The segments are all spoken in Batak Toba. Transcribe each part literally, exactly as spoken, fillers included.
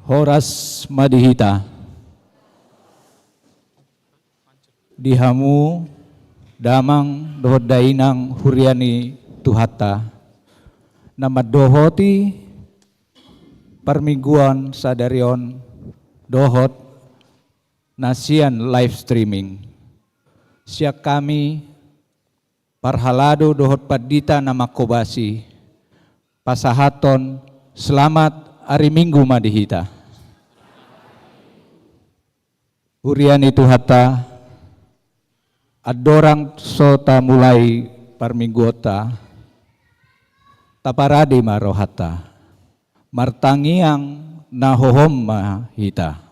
Horas ma di hita. Di hamu damang dohot dainang huria ni Tuhanta, na mandohoti parmingguan sadari on dohot na sian live streaming. Sian hami parhalado dohot pandita na manghobasi, pasahathon selamat ari Minggu ma di hita. Huria ni Tuhanta, andorang so tamulai parmingguonta, taparade ma rohanta, martangiang na hohom ma hita.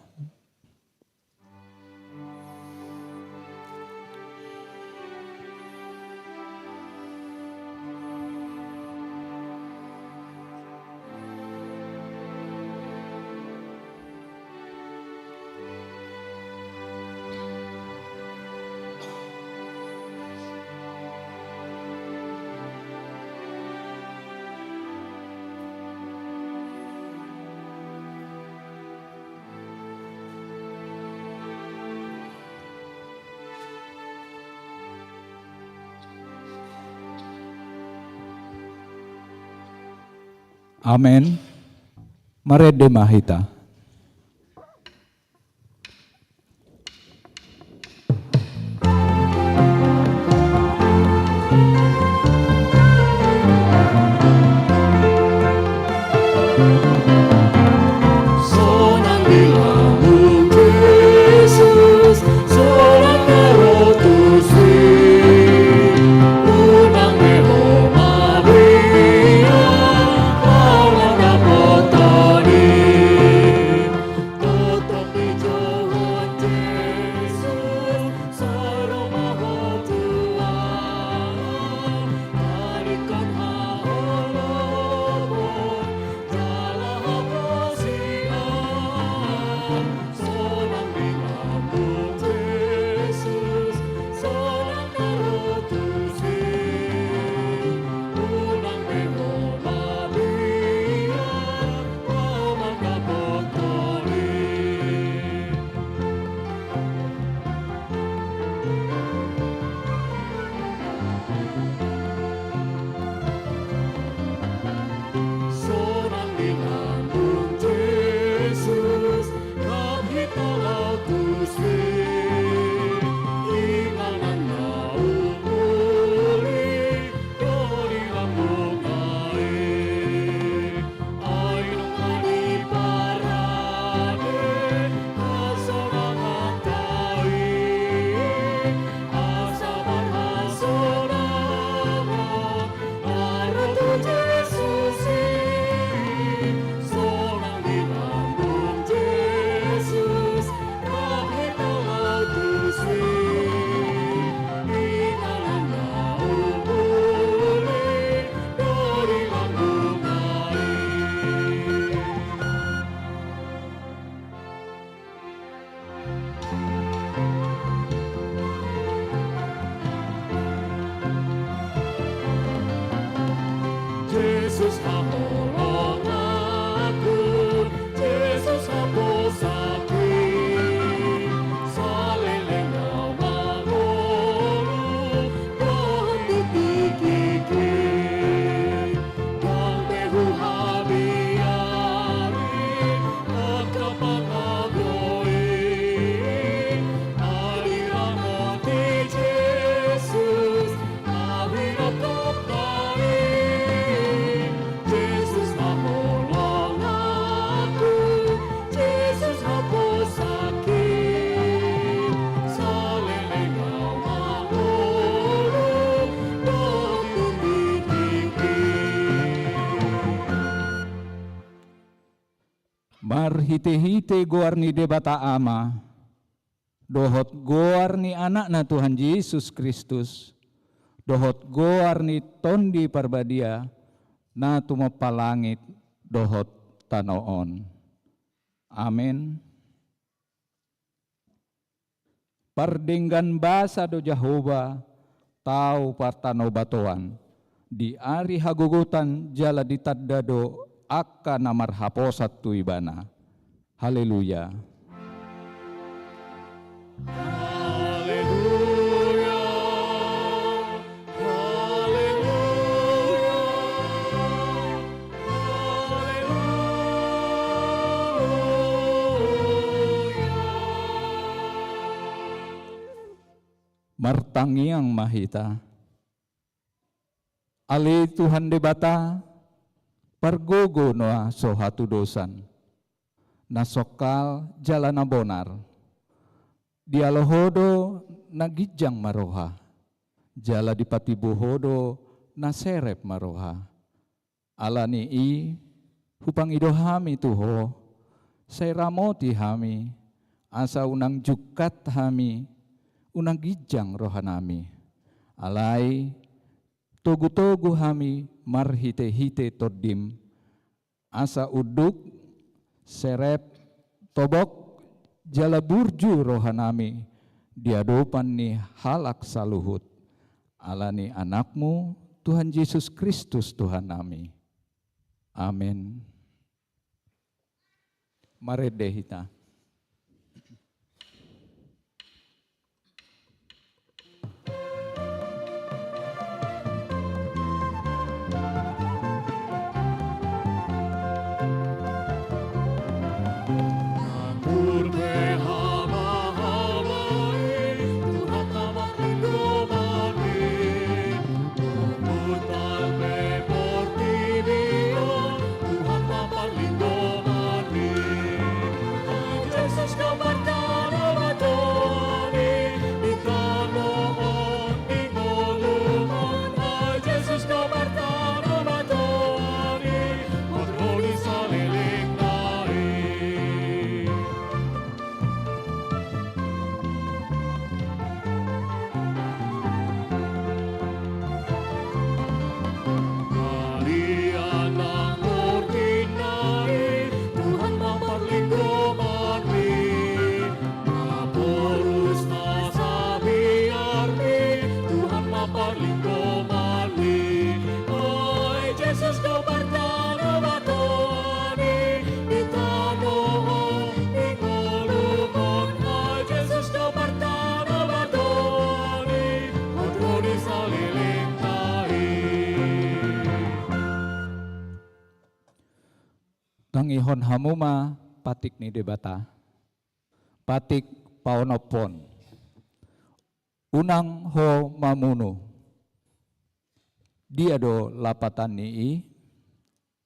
Amen. Marende ma hita. Jesus haholonganku, Jesus haposakku, saleleng au mangolu dohot di tingkingki. Ndang be huhabiari angka pangago i, ai diramoti Jesus ahu i dohot Ho i. Jesus haholonganku, Jesus haposakku, saleleng au mangolu dohot di tingkingki. Marhitehite goar ni Debata Ama, dohot goar ni Anakna Tuhan Jesus Kristus, dohot goar ni Tondi Parbadia, na tumompa langit dohot tano on. Amen. Pardenggan basa do Jahowa tau partanobatoan, di ari hagogotan jala ditanda do angka na marhaposan tu Ibana. Haleluya. Martangiang ma hita. Ale Tuhan Debata, pargogo na so hatudosan, na songkal jala na bonar. Dialo Ho do na ginjang ma roha, jala dipatibu Ho do na serep ma roha. Ala ni i, hupangido hami tu Ho, sai ramoti hami, asa unang jungkat hami, unang ginjang rohanami. Alai, togutogu hami marhitehite Tondim, asa unduk, serep, tobok, jala burju rohanami di adopan ni halak saluhut. Ala ni Anakmu, Tuhan Jesus Kristus, Tuhannami. Amen. Marende hita. Tuhan ma parlinggomanmi, naporus na sabiarmi, Tuhan ma parlinggomanmi. Ai Jesus do partanomannami, di tano on, di ngolum on, ai Jesus do partanomannami, hot ro di salelengna i. Tangihon hamu ma patik ni Debata. Patik paonomhon. Unang ho mamunu. Dia do lapatan ni i?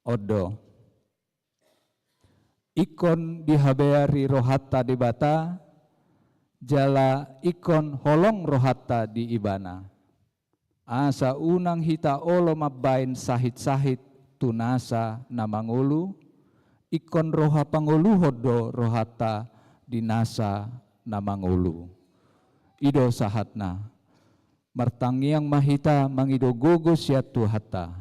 On do. Ingkon dihabeari rohanta Debata, jala ingkon holong rohanta di Ibana. Asa unang hita olo mambahen sahit-sahit tu nasa na mangolu, ingkon roha pangoluhon do rohanta di nasa na mangolu. I do sahatna. Martangiang ma hita mangido gogo sian Tuhanta.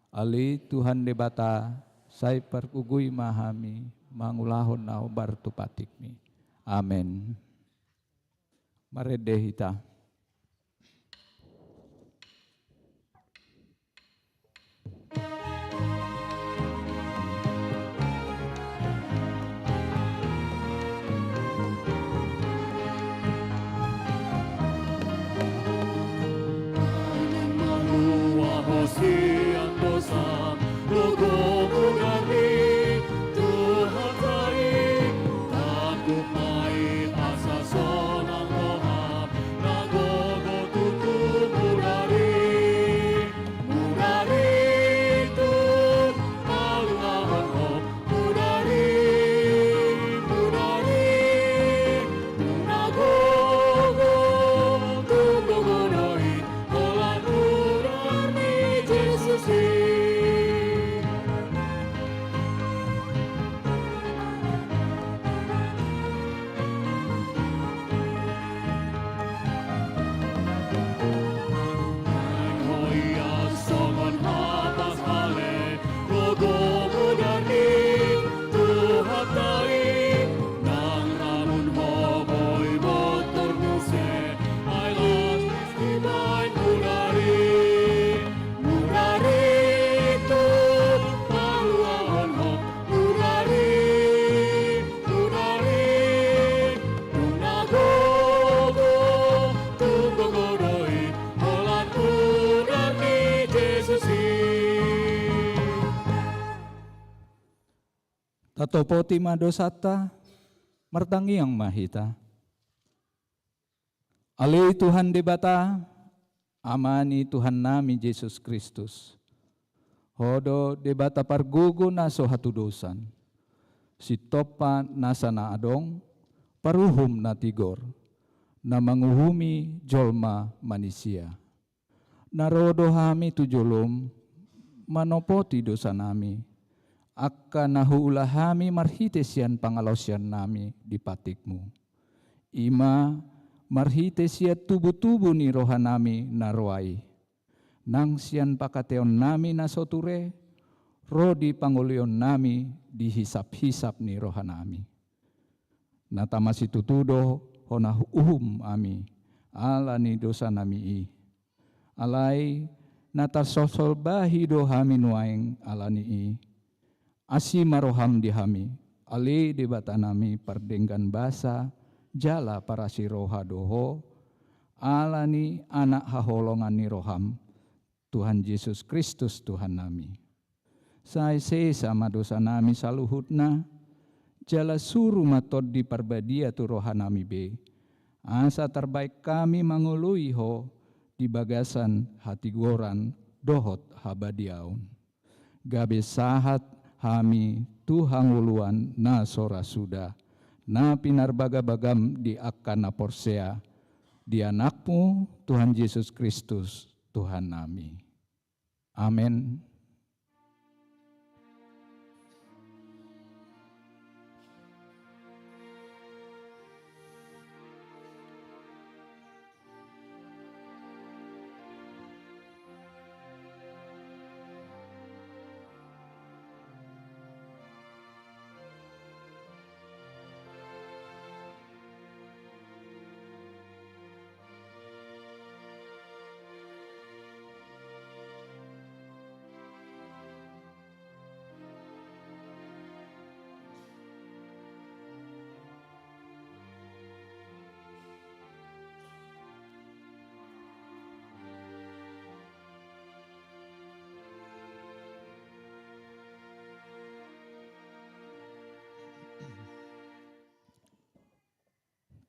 Ale Tuhan Debata, sai pargogoi ma hami mangulahon na hombar tu patikmi. Amen. Marende hita. Malua ho sian dosa, gogo mudarni, Tuhan sai, tangkup ma i asa sonang roham, na Topoti ma dosanta, martangiang ma hita. Ale Tuhan Debata, Ama ni Tuhannami Jesus Kristus, Ho do Debata pargogo na so hatudosan, Sitompa nasa na adong, Paruhum na tigor, na manguhumi jolma manisia. Na ro do hami tu jolom, manopoti dosanami, angka na huula hami marhite sian pangalaosiannami di patikmu. I ma marhite sian tubutubu ni rohanami na roa i. Nang sian pangkataionnami na so ture, ro di pangolionnami di hisaphisap ni rohanami. Na tama situtu do hona uhum hami, ala ni dosanami i. Alai, na tarsolsolbahi do hami nuaeng ala ni i. Asi ma roham di hami, ale Debatanami pardenggan basa, jala parasi roha do ho, ala ni Anak haholongan ni roham, Tuhan Jesus Kristus Tuhannami. Sai sesa ma dosanami saluhutna, jala suru ma Tondi Parbadia tu rohanami be, asa tarbaen hami mangoloi ho di bagasan hatigoran dohot habadiaon. Gabe sahat hami tu hangoluan na so ra suda, na pinarbagabagam di angka na porsea, di Anakmu, Tuhan Jesus Kristus, Tuhannami. Amen.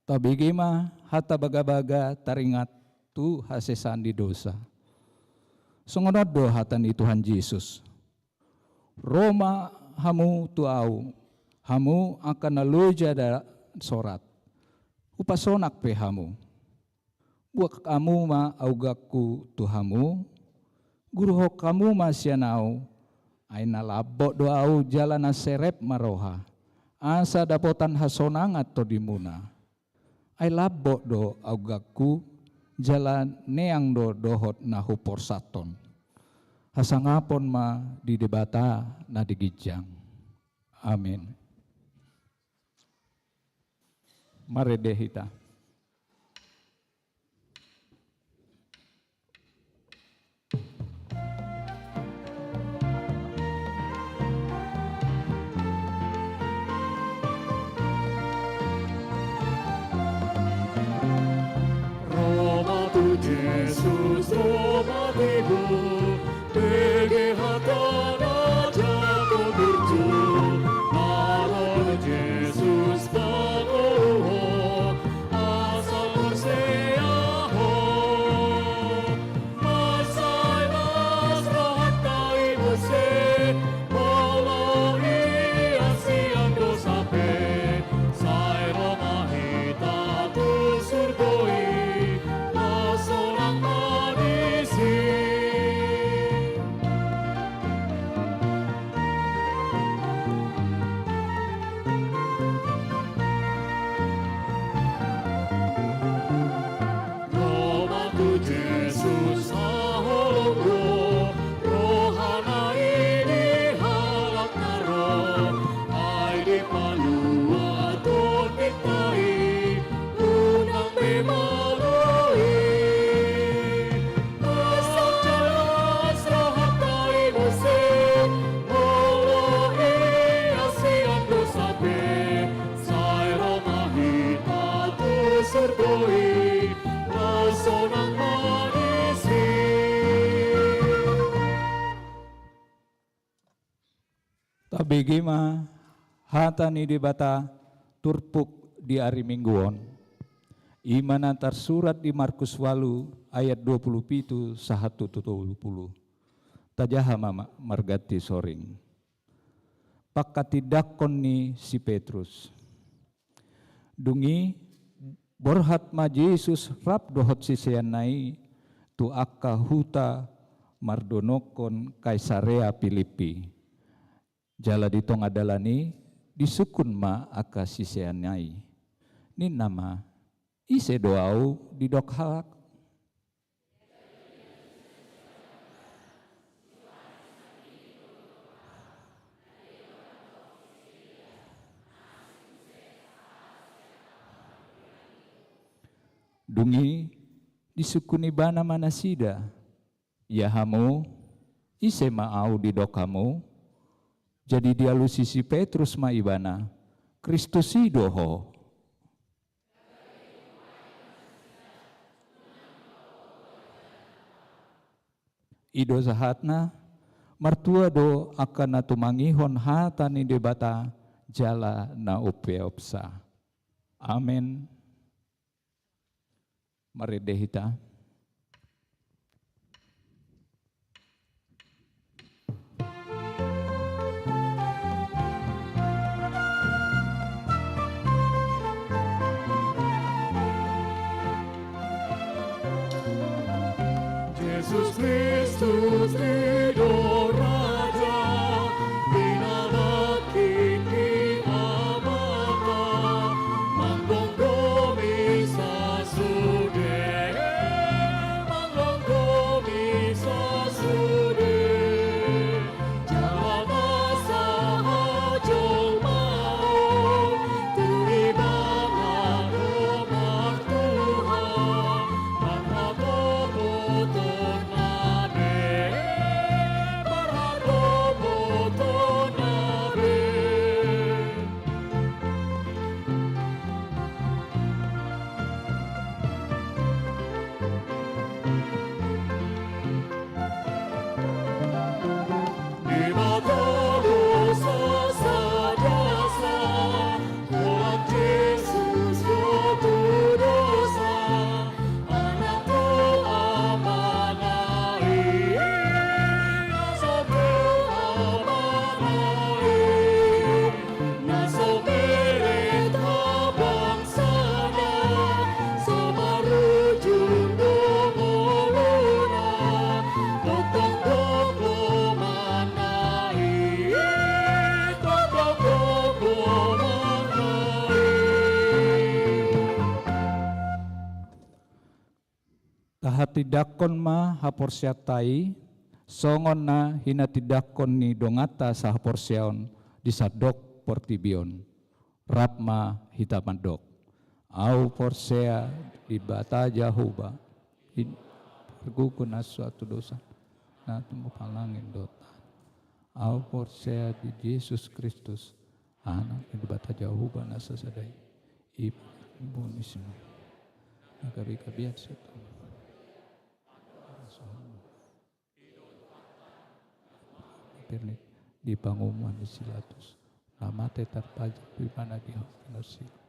Tabege ma hata bagabaga taringot tu hasesaan ni dosa. Songon on do hata ni Tuhan Jesus. Ro ma hamu tu Ahu, hamu angka na loja dohot sorat. Hupasonang pe hamu. Buat hamu ma augangku tu hamu, guruhon hamu ma sian Ahu, ai na lambok do Ahu jala na serep ma roha, asa dapotan hasonangan tondimuna. Ai lambok do augangku, jala neang do dohot na huporsathon. Hasangapon ma di Debata na di ginjang. Amin. Marende hita. Ro ma tu Jesus, ro ma tu ibana, bege hatana jala burju, na ro Jesus mangolu ho, asa porsea ho. Mansai las rohanta i muse, molo ia sian dosa pe, sai ro ma hita tu surgo i, las sonang ma disi. Ro ma tu Jesus, haholongan, rohana i di halak na ro, ai dipalua tondinta i, unang be molo i. Mansai las rohanta i muse, molo ia sian dosa pe, sai ro ma hita tu surgo i, las sonang ma disi. Tabege ma Hata ni Debata turpuk di ari Minggu on, i ma na tarsurat di Markus ualu ayat dua pulu pitu sahat tu tolu pulu. Tajaha ma, ma marganti soring. Pangkatindangkon ni si Petrus. Dung i, borhat ma Jesus rap dohot siseanna i tu angka huta mardonokkon Kaisarea Pilippi. Jala di tonga dalan i disungkun ma angka siseanna i. Ninna ma, "Ise do ahu didok halak?" Dung i disungkun ibana ma nasida, "Ia hamu, ise ma ahu didok hamu?" Jadi dialusi si Petrus ma ibana, "Kristus i do ho." I do sahatna, martua do angka na tumangihon hata ni Debata jala na umpeopsa. Amen. Marende hita. Jesus Kristus i do Raja, pinangihi Amanta, manggomgomi sasude, manggomgomi sasude. Jala na sahat jolma on, tu Ibana do martuha, marhatopoton na be, marhatopoton na be. Debata do sasada, holan Jesus do tu dosa, Anak do Amana i, na so mele Amana i, na so mele habangsana, so marujung do ngoluna, tongtong do gomanna i, tongtong do gomanna i. Tahatindangkon ma haporseaonta i, songon na hinatindangkon ni donganta sahaporseaon di sandok portibi on. Rap ma hita mandok. Ahu porsea di Debata Jahowa, di pargogoi na so hatudosan, na tumompa langit dohot aha. Ahu porsea di Jesus Kristus, Anak ni Debata Jahowa na sasada i, i ma na umboan ni simamon, na gabe gabean sian Tuhan. Di pangomoan ni si Pilatus, na mate tarpajak pe ibana di hau pinarsilang,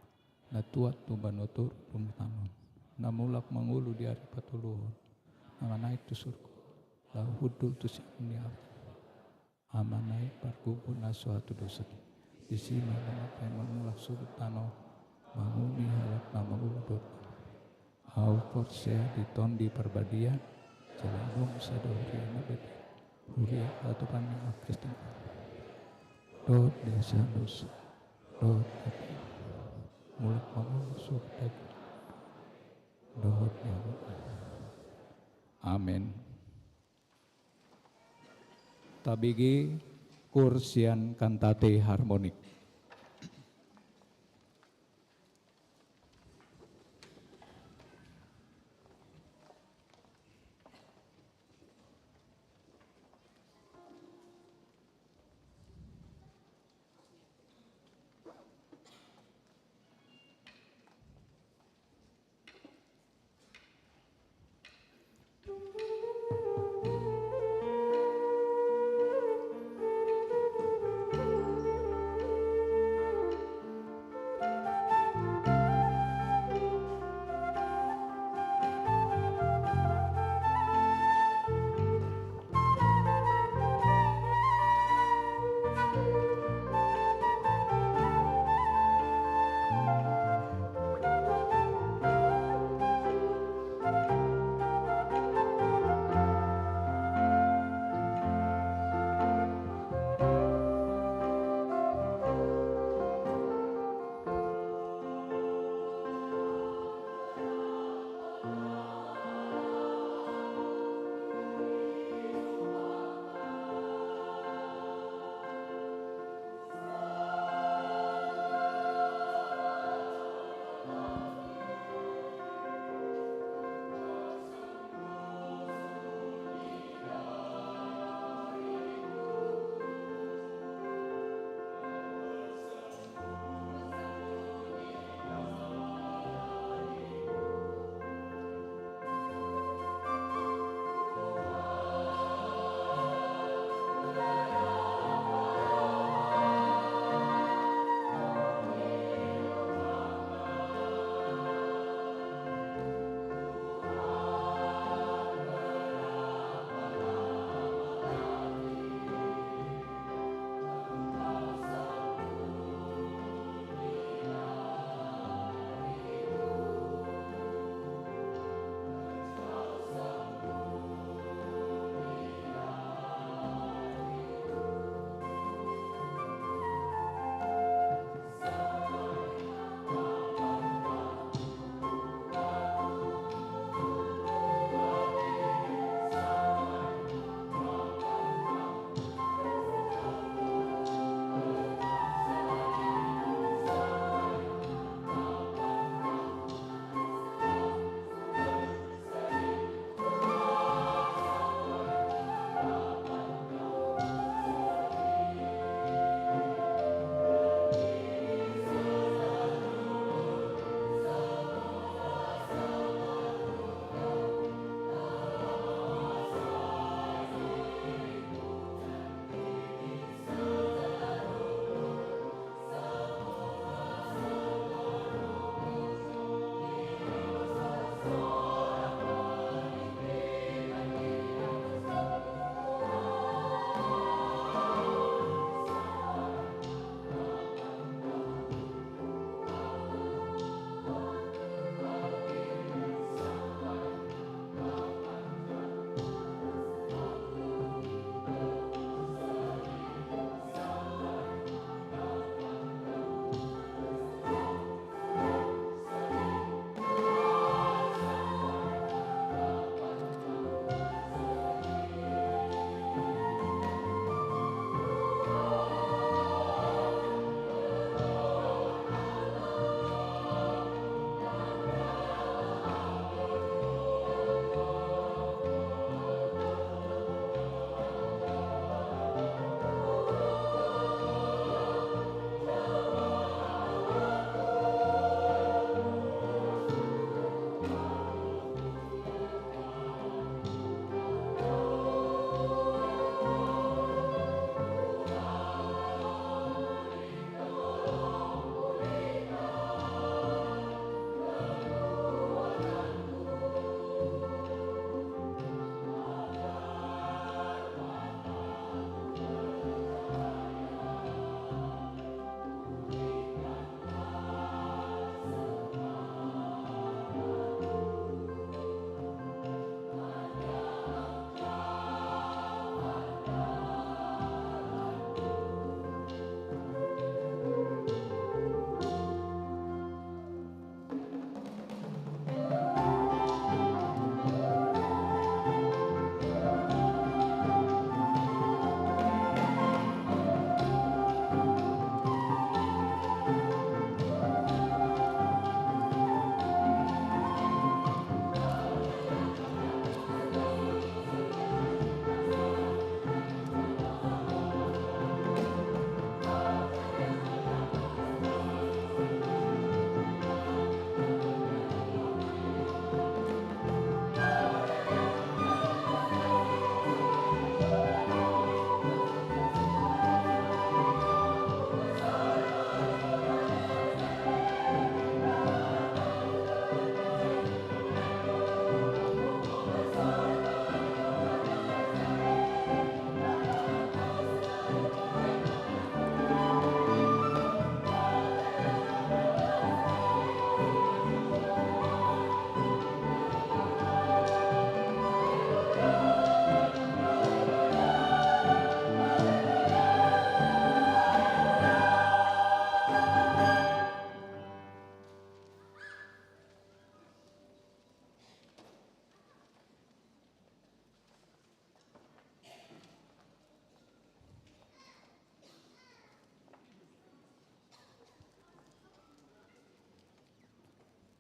na tuat tu banua toru tu tano, na mulak mangolu di ari patoluhon, na manaek tu surgo, laho hundul tu siamun ni ari. Amana i pargogoi na so hatudosan. Disi ma ibana pe mulak surut tano, mangolu halak na mangolu dohot. Ahu porsea di Tondi Parbadia, jala adong sada huria na badia, huria hatopan ni Kristus. Dohot di sian dosa, dohot di mulak mangolu surut, dohot di. Amen. Tabege koor sian Kantate Harmonik.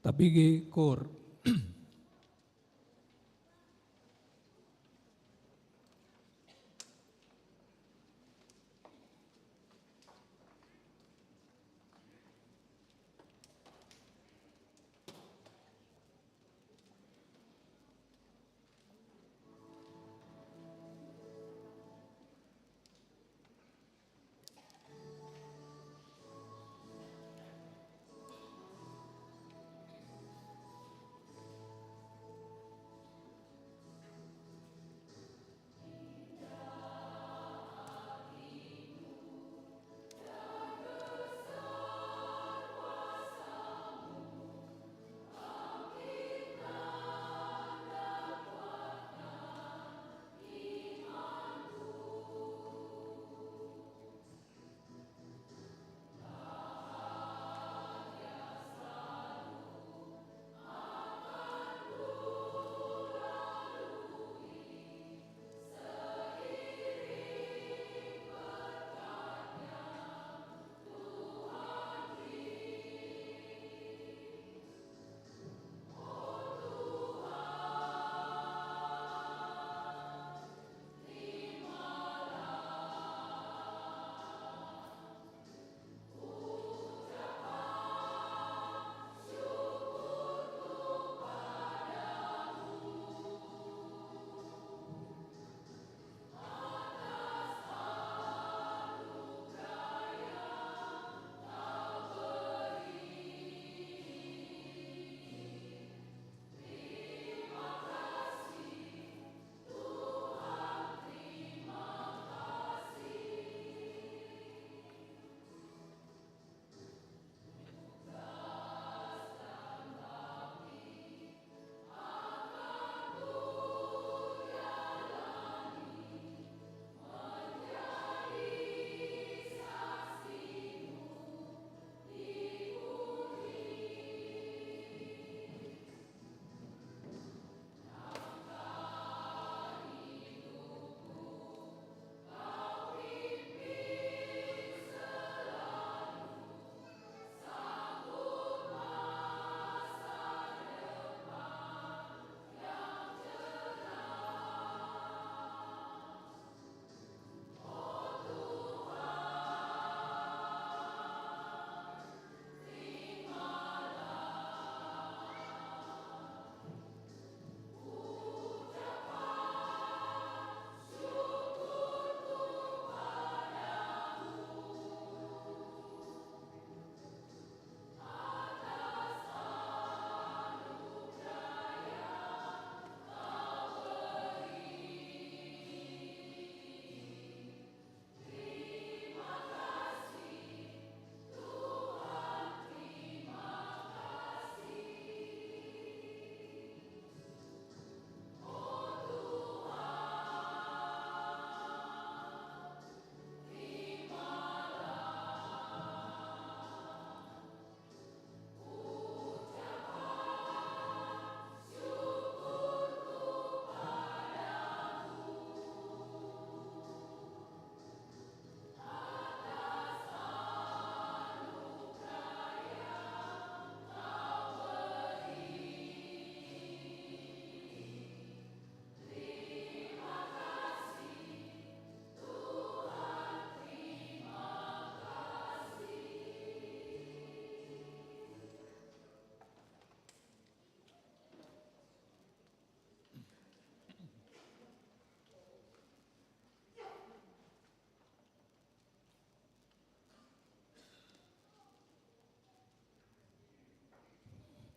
Tabege koor.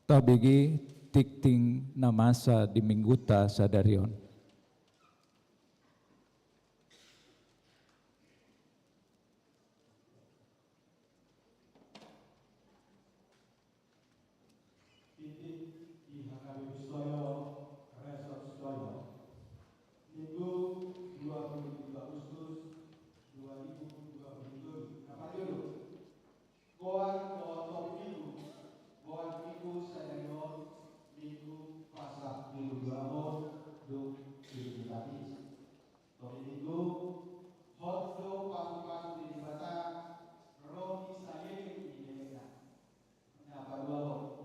Tabege tingting na masa di Mingguta sadari on. Titik di H K B P Sutoyo, Resort Sutoyo. Minggu dua puluh tujuh Agustus dua ribu dua puluh tujuh. Apa judul? Goar dohot topi Minggu. Goar Minggu sadari on, Minggu Paskah dua ribu dua puluh tujuh, Minggu Kamis. Topi Minggu, hot do pasu-pasu ni Debata, ro di saleleng ni lelengna. Na paduahon,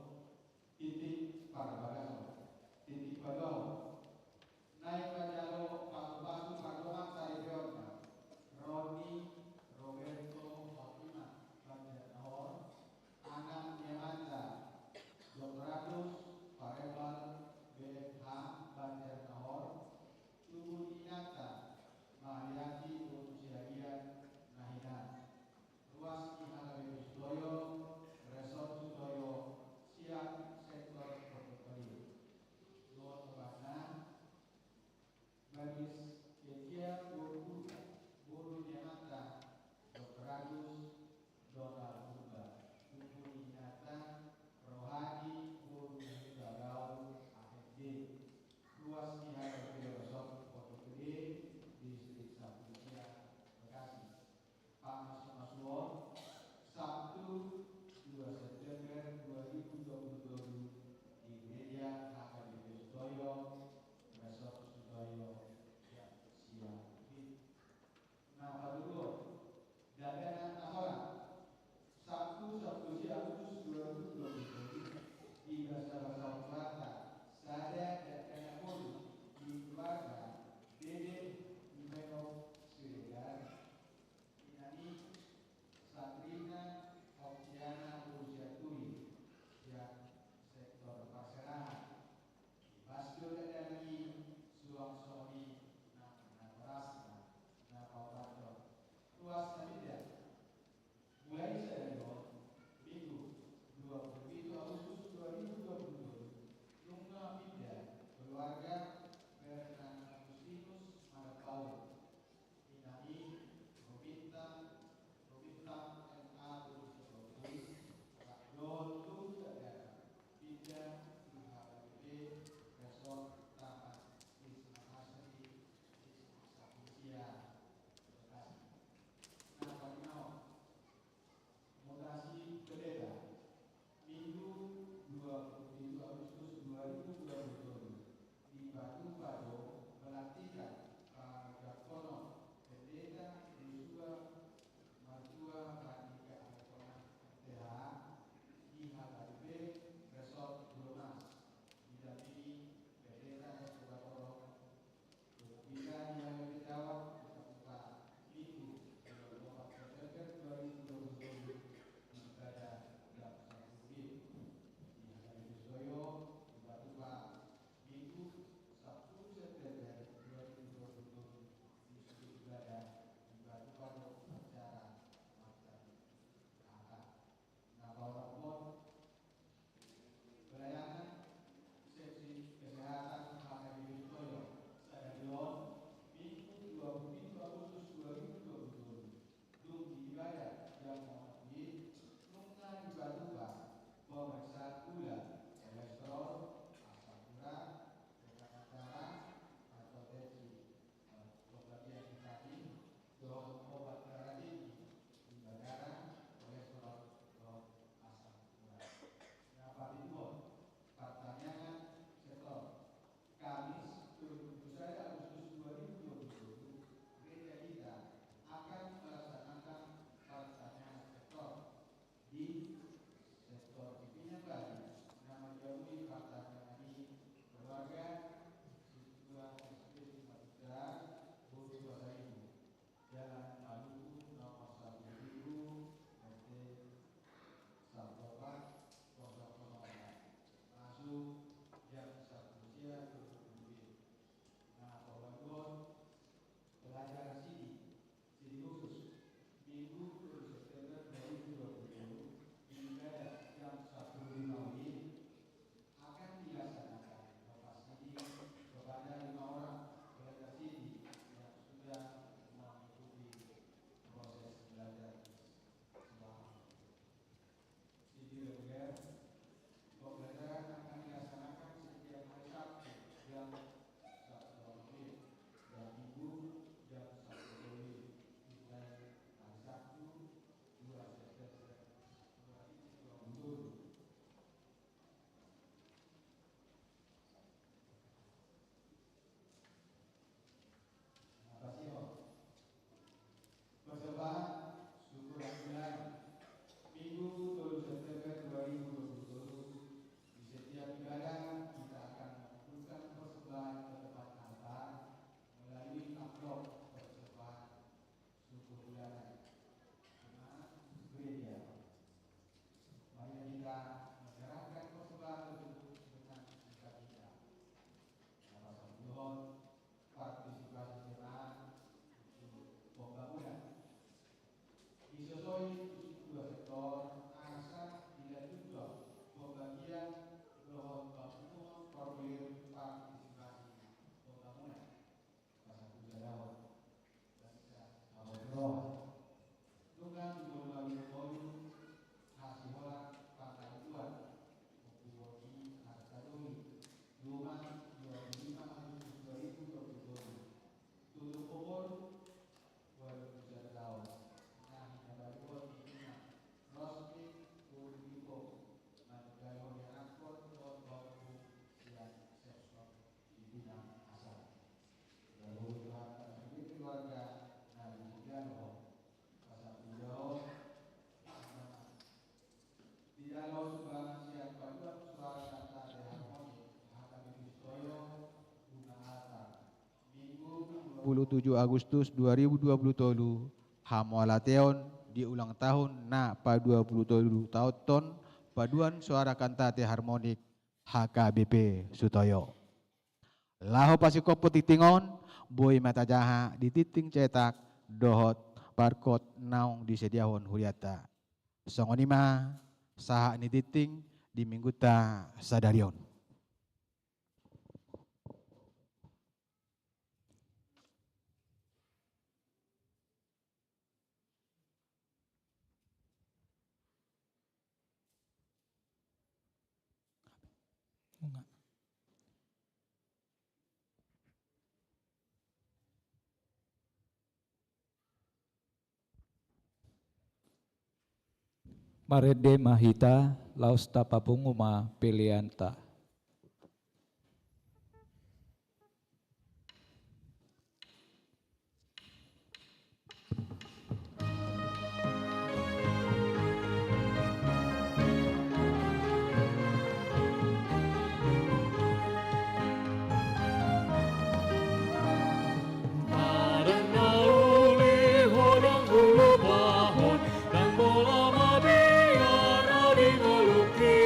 Sumbangan sian paduan suara kantate harmoni H K B P Sutoyo, Bunga Alta. Minggu dua puluh tujuh Agustus dua ribu dua puluh tolu, hamualateon di ulang tahun na padua puluh tolu taonhon paduan suara kantate harmonik H K B P Sutoyo. Laho pasingkophon tingting on, boi ma tajaha di tingting cetak dohot barcode naung disediahon hurianta. Songon i ma sahat ni tingting di minggunta sadari on. Marende ma hita, laos tapapungu ma peleanta. Adong na uli ho dang hulupahon, dang pola mabiar di ngolungki.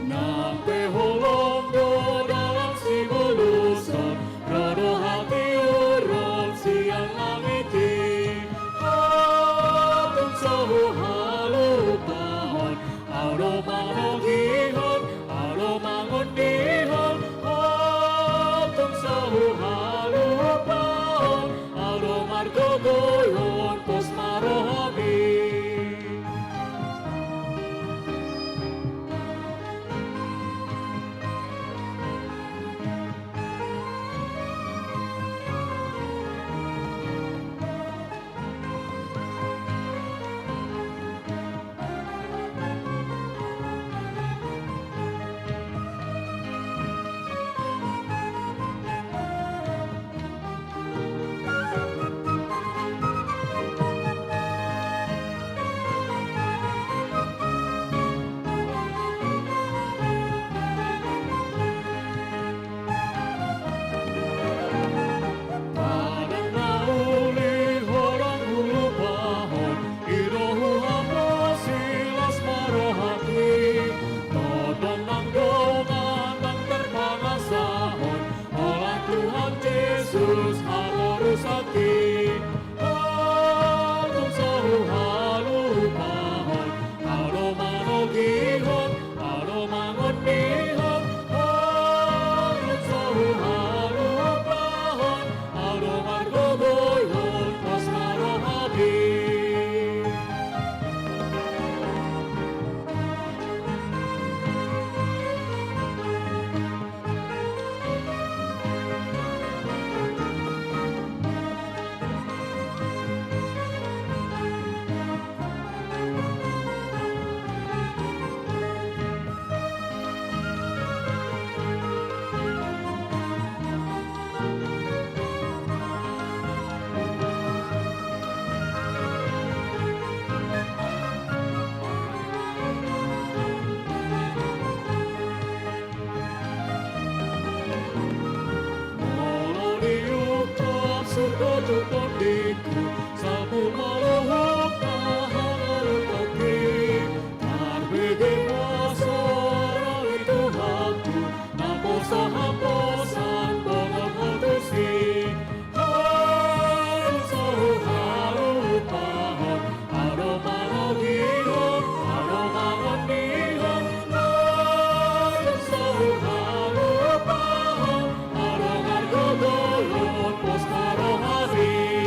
Nang pe holong do dalan sibolushon, ro do hatiuron sian langit i. Ho tung so huhalupahon, au do manogihon, au do mangondihon. Ho tung so huhalupahon, au do margogoihon pos ma rohami. Adong na uli ho dang hulupahon, i do huhaposi las ma rohangki. Tondong nang dongan nang tarpangasahon, holan Tuhan Jesus haporusangki. Ho tung so huhalupahon, au do manogihon, au do mangondihon. Ho tung so huhalupahon, au do margogoihon pos ma rohami. Molo diungkap surgo tu tondingku, salpu ma luhutna hangoluhonki. Tarbege ma soara ni Tuhanku, na posa haposan bongot ho tusi. Ho tung so huhalupahon, au do manogihon, au do mangondihon. Ho tung so huhalupahon, au do margogoihon pos ma rohami.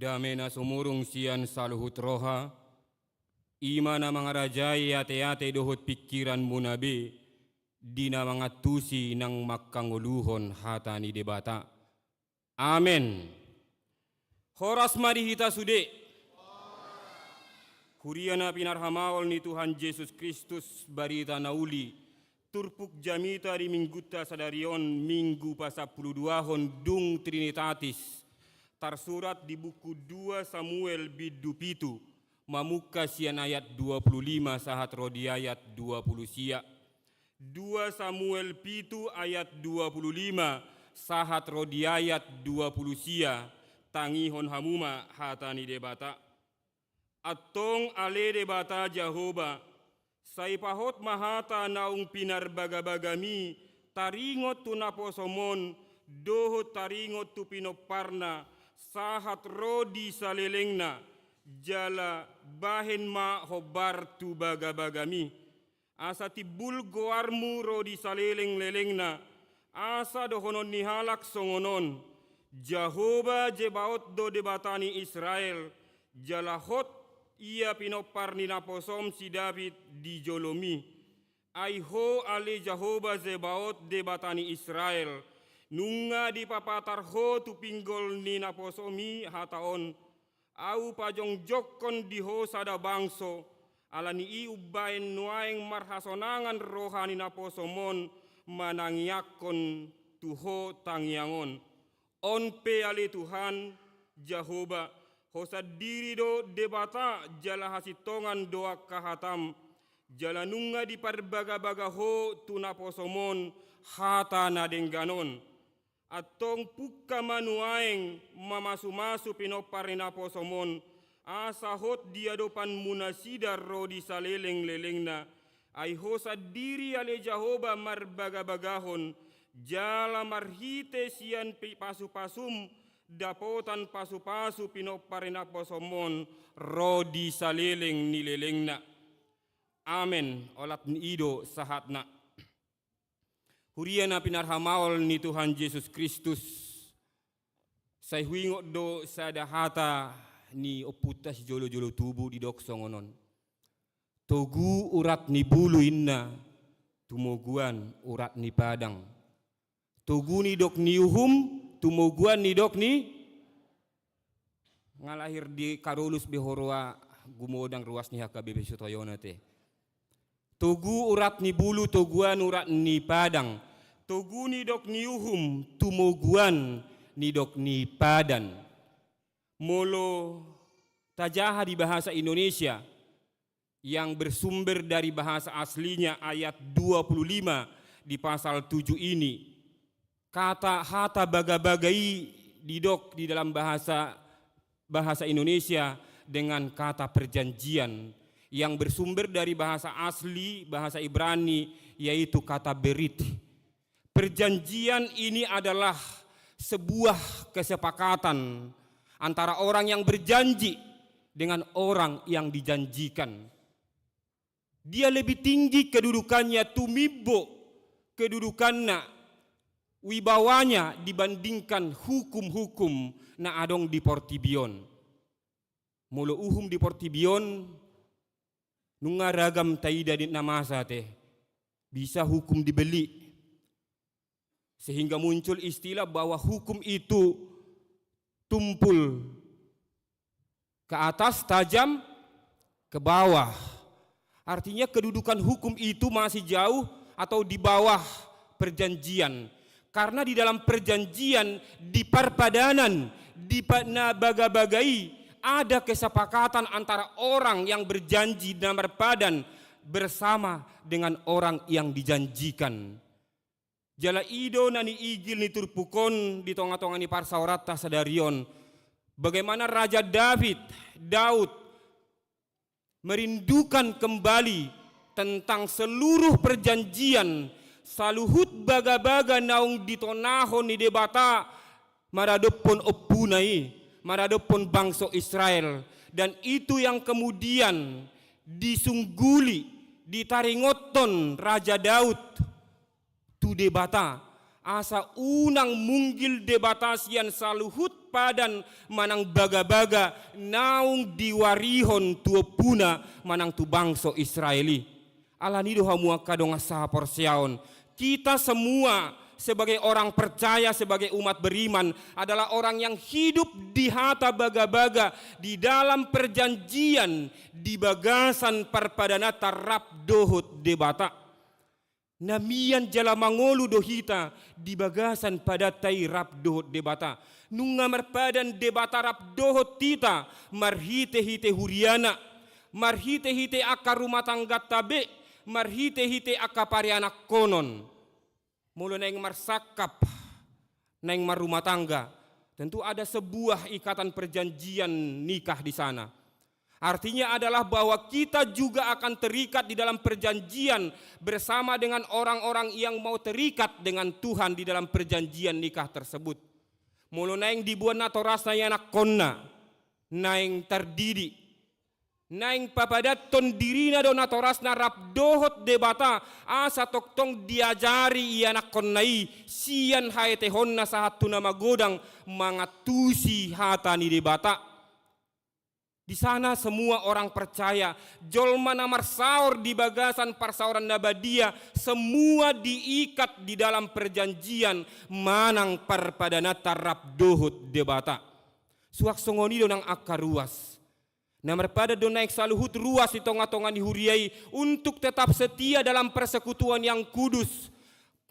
Dame na sumurung sian saluhut roha, i ma na mangarajai ateate dohot pingkiranmuna be, di na mangantusi nang mangkangoluhon hata ni Debata. Amen. Horas ma di hita sude. Huria na pinarhamaol ni Tuhan Jesus Kristus, barita na uli, turpuk jamita di minggunta sadari on, minggu pasampuluduahon dung Trinitatis, tarsurat di buku dua Samuel bindu pitu, mamungka sian ayat dua puluh lima sahat ro di ayat dua puluh sia. Dua Samuel pitu ayat dua puluh lima sahat ro di ayat dua puluh sia, tangihon hamu ma hata ni Debata. Antong ale Debata Jahowa, sai pahot ma hata naung pinarbagabagami taringot tu naposom on, dohot taringot tu pinomparna, sahat ro di salelengna, jala bahen ma hombar tu bagabagami. Asa timbul goarmu ro di salelenglelengna, asa dohonon ni halak songon on: Jahowa Zebaot do Debata ni Israel, jala hot ia pinompar ni naposom si David di jolomi. Ai ho ale Jahowa Zebaot Debata ni Israel, nunga dipapatar ho tu pinggol ni naposomi hata on: Ahu pajongjongkon di ho sada bangso, ala ni i umbahen nuaeng marhasonangan roha ni naposom on manangiangkon tu ho tangiang on. On pe ale Tuhan, Jahowa, ho sandiri do Debata jala hasintongan do angka hatam, jala nunga diparbagabaga ho tu naposom on hata na denggan on. Antong pungka ma nuaeng mamasumasu pinompar ni naposom on, asa hot di adopanmu nasida ro di salelenglelengna. Ai ho sandiri ale Jahowa marbagabagahon, jala marhite sian pi-, pasupasum dapotan pasupasu pinompar ni naposom on ro di saleleng ni lelengna. Amen. Olat ni i do sahatna. Huria na pinarhamaol ni Tuhan Jesus Kristus, sai huingot do sada hata ni ompunta sijolojolo tubu didok songon on: Togu urat ni bulu inna, tumoguan urat ni padang. Togu nidok ni uhum, tumoguan nidok ni Nga lahir di Karolus be ho roa, gumodang ruas ni H K B P Sutoyono te. Togu urat ni bulu, toguan urat ni padang. Togu nidok ni uhum, tumoguan nidok ni padan. Molo tajaha di bahasa Indonesia, yang bersumber dari bahasa aslinya ayat dua puluh lima di pasal tujuh ini. Kata, hata bagabaga i didok di dalam bahasa, bahasa Indonesia dengan kata perjanjian yang bersumber dari bahasa asli, bahasa Ibrani, yaitu kata berit. Perjanjian ini adalah sebuah kesepakatan antara orang yang berjanji dengan orang yang dijanjikan. Dia lebih tinggi kedudukannya, tumimbo kedudukanna, wibawanya dibandingkan hukum-hukum na adong di portibi on. Molo uhum di portibi on, nunga ragam taida di na masa te. Bisa hukum dibeli. Sehingga muncul istilah bahwa hukum itu tumpul ke atas, tajam ke bawah. Artinya, kedudukan hukum itu masih jauh atau di bawah perjanjian. Karena di dalam perjanjian, di parpadanan, di pa-, na bagabaga i, ada kesepakatan antara orang yang berjanji dan berpadan bersama dengan orang yang dijanjikan. Jala i do na niigil ni turpuk on di tongatonga ni parsaoranta sadari on. Bagaimana Raja David, Daud, merindukan kembali tentang seluruh perjanjian, saluhut bagabaga naung ditonahon ni Debata maradophon ompuna i, maradophon bangso Israel. Dan itu yang kemudian disungguli, ditaringothon Raja Daud tu Debata. Asa unang munggil Debata sian saluhut padan manang bagabaga naung diwarihon tu ompuna manang tu bangso Israel i. Alani do hamu angka dongan sahaporseaon, kita semua sebagai orang percaya, sebagai umat beriman, adalah orang yang hidup di hata bagabaga, di dalam perjanjian, di bagasan parpadananta rap dohot Debata. Na mian jala mangolu do hita di bagasan padanta i rap dohot Debata. Nunga marpadan Debata rap dohot hita marhitehite huriana, marhitehite angka rumah tangganta be, marhitehite angka parianakhonon. Molo naeng marsangkap, naeng marrumah tangga, tentu ada sebuah ikatan perjanjian nikah di sana. Artinya adalah bahwa kita juga akan terikat di dalam perjanjian bersama dengan orang-orang yang mau terikat dengan Tuhan di dalam perjanjian nikah tersebut. Molo naeng dibuat natorasna ianakhonna, naeng tardidik, naeng papadanhon dirina do natorasna rap dohot Debata, asa tongtong diajari ianakhonna i sian haetehonna sahat tu na magodang mangantusi hata ni Debata. Di sana semua orang percaya, jolma na marsaor di bagasan parsaoran na badia, semua diikat di dalam perjanjian manang parpadananta rap dohot Debata. Suang songon i do nang angka ruas. Na marpadan do naeng saluhut ruas di tongatonga ni huria i untuk tetap setia dalam persekutuan yang kudus.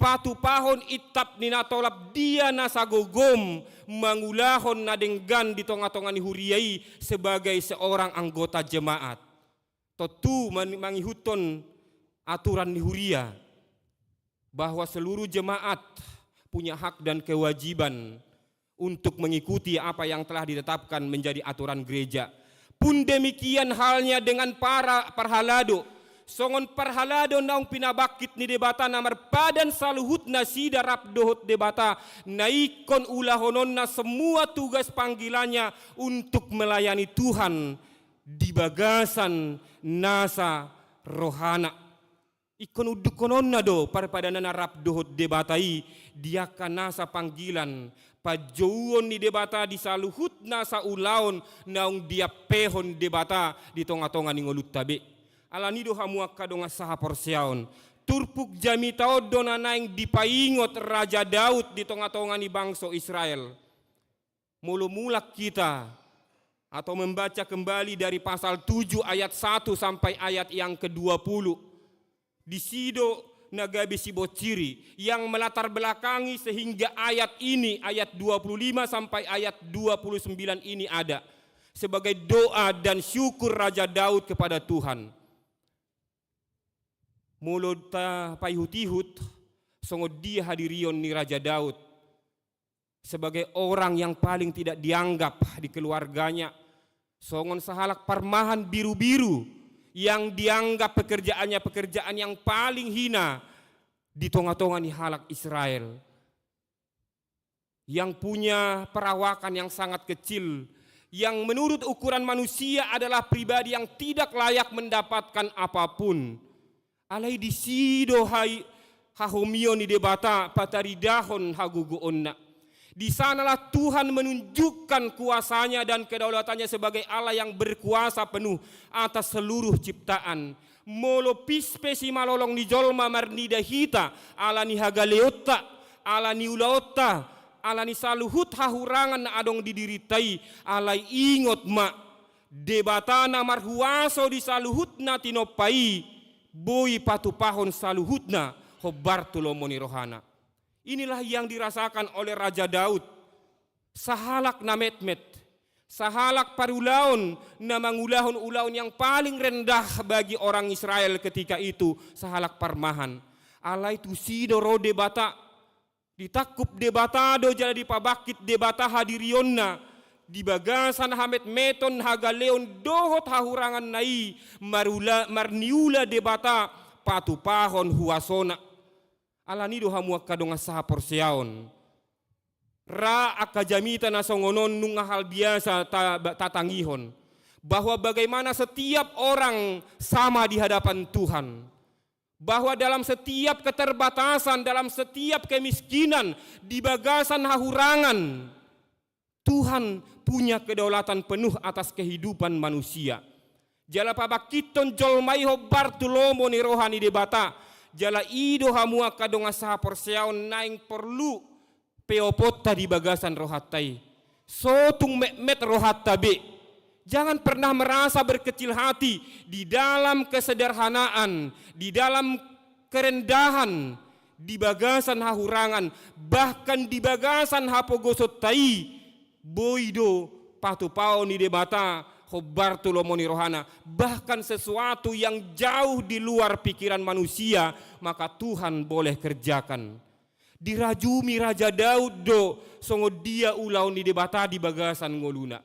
Patupahon intap ni na tolap dia na sagogom mangulahon na denggan di tongatonga ni huria i sebagai seorang anggota jemaat. Tontu man-, mangihuthon aturan ni huria bahwa seluruh jemaat punya hak dan kewajiban untuk mengikuti apa yang telah ditetapkan menjadi aturan gereja. Pun demikian halnya dengan para parhalado, songon parhalado naung pinabangkit ni Debata na marpadan saluhut nasida rap dohot Debata, na ingkon ulahononna semua tugas panggilannya untuk melayani Tuhan di bagasan nasa rohana. Ingkon undukhononna do parpadananna rap dohot Debata i di angka nasa panggilan, panjouon ni Debata di saluhut nasa ulaon naung diampehon Debata di tongatonga ni ngolunta be. Alani do hamu angka dongan sahaporseaon, turpuk jamita on do na naeng dipaingot Raja Daud di tongatonga ni bangso Israel. Molo mulak kita atau membaca kembali dari pasal tujuh ayat satu sampai ayat yang kedua puluh, disi do na gabe sibonciri yang melatar belakangi sehingga ayat ini, ayat dua puluh lima sampai ayat dua puluh sembilan ini ada sebagai doa dan syukur Raja Daud kepada Tuhan. Molo tapaihut-ihut, songon dia hadirion ni Raja Daud sebagai orang yang paling tidak dianggap di keluarganya, songon sahalak parmahan biru-biru yang dianggap pekerjaannya pekerjaan yang paling hina di tongatonga ni halak Israel, yang punya perawakan yang sangat kecil, yang menurut ukuran manusia adalah pribadi yang tidak layak mendapatkan apapun. Alai disi do hai hahomion ni Debata pataridahon hagogoonna. Di sanalah Tuhan menunjukkan kuasanya dan kedaulatannya sebagai Allah yang berkuasa penuh atas seluruh ciptaan. Molo pis pe simalolong ni jolma marnida hita ala ni hagaleonta, ala ni ulaonta, ala ni saluhut hahurangan na adong di dirinta i, alai ingot ma, Debata na marhuaso di saluhut na tinompa i, boi patupahon saluhutna hombar tu lomo ni rohana. Inilah yang dirasakan oleh Raja Daud, sahalak na metmet, sahalak parulaon na mangulahon ulaon yang paling rendah bagi orang Israel ketika itu, sahalak parmahan. Alai tusi do ro Debata, ditangkup Debata do jala dipabangkit Debata hadirionna di bagasan hametmeton, hagaleon dohot hahuranganna i, marula-, marniula Debata patupahon huasona. Alani do hamu angka dongan sahaporseaon, ra angka jamita na songon on nunga hal biasa ta-, ba-, tatangihon, bahwa bagaimana setiap orang sama di hadapan Tuhan. bahwa dalam setiap keterbatasan, dalam setiap kemiskinan, di bagasan hahurangan, Tuhan punya kedaulatan penuh atas kehidupan manusia. Jala pabangkithon jolma i hombar tu lomo ni roha ni Debata. Jala i do hamu angka dongan sahaporseaon naeng porlu peoponta di bagasan rohanta i. So tung metmet rohanta be. Jangan pernah merasa berkecil hati di dalam kesederhanaan, di dalam kerendahan, di bagasan hahurangan, bahkan di bagasan hapogosonta i, boi do patupaon ni Debata hombar tu lomo ni rohana, bahkan sesuatu yang jauh di luar pikiran manusia, maka Tuhan boleh kerjakan. Dirajumi Raja Daud do songon dia ulaon ni Debata di bagasan ngoluna.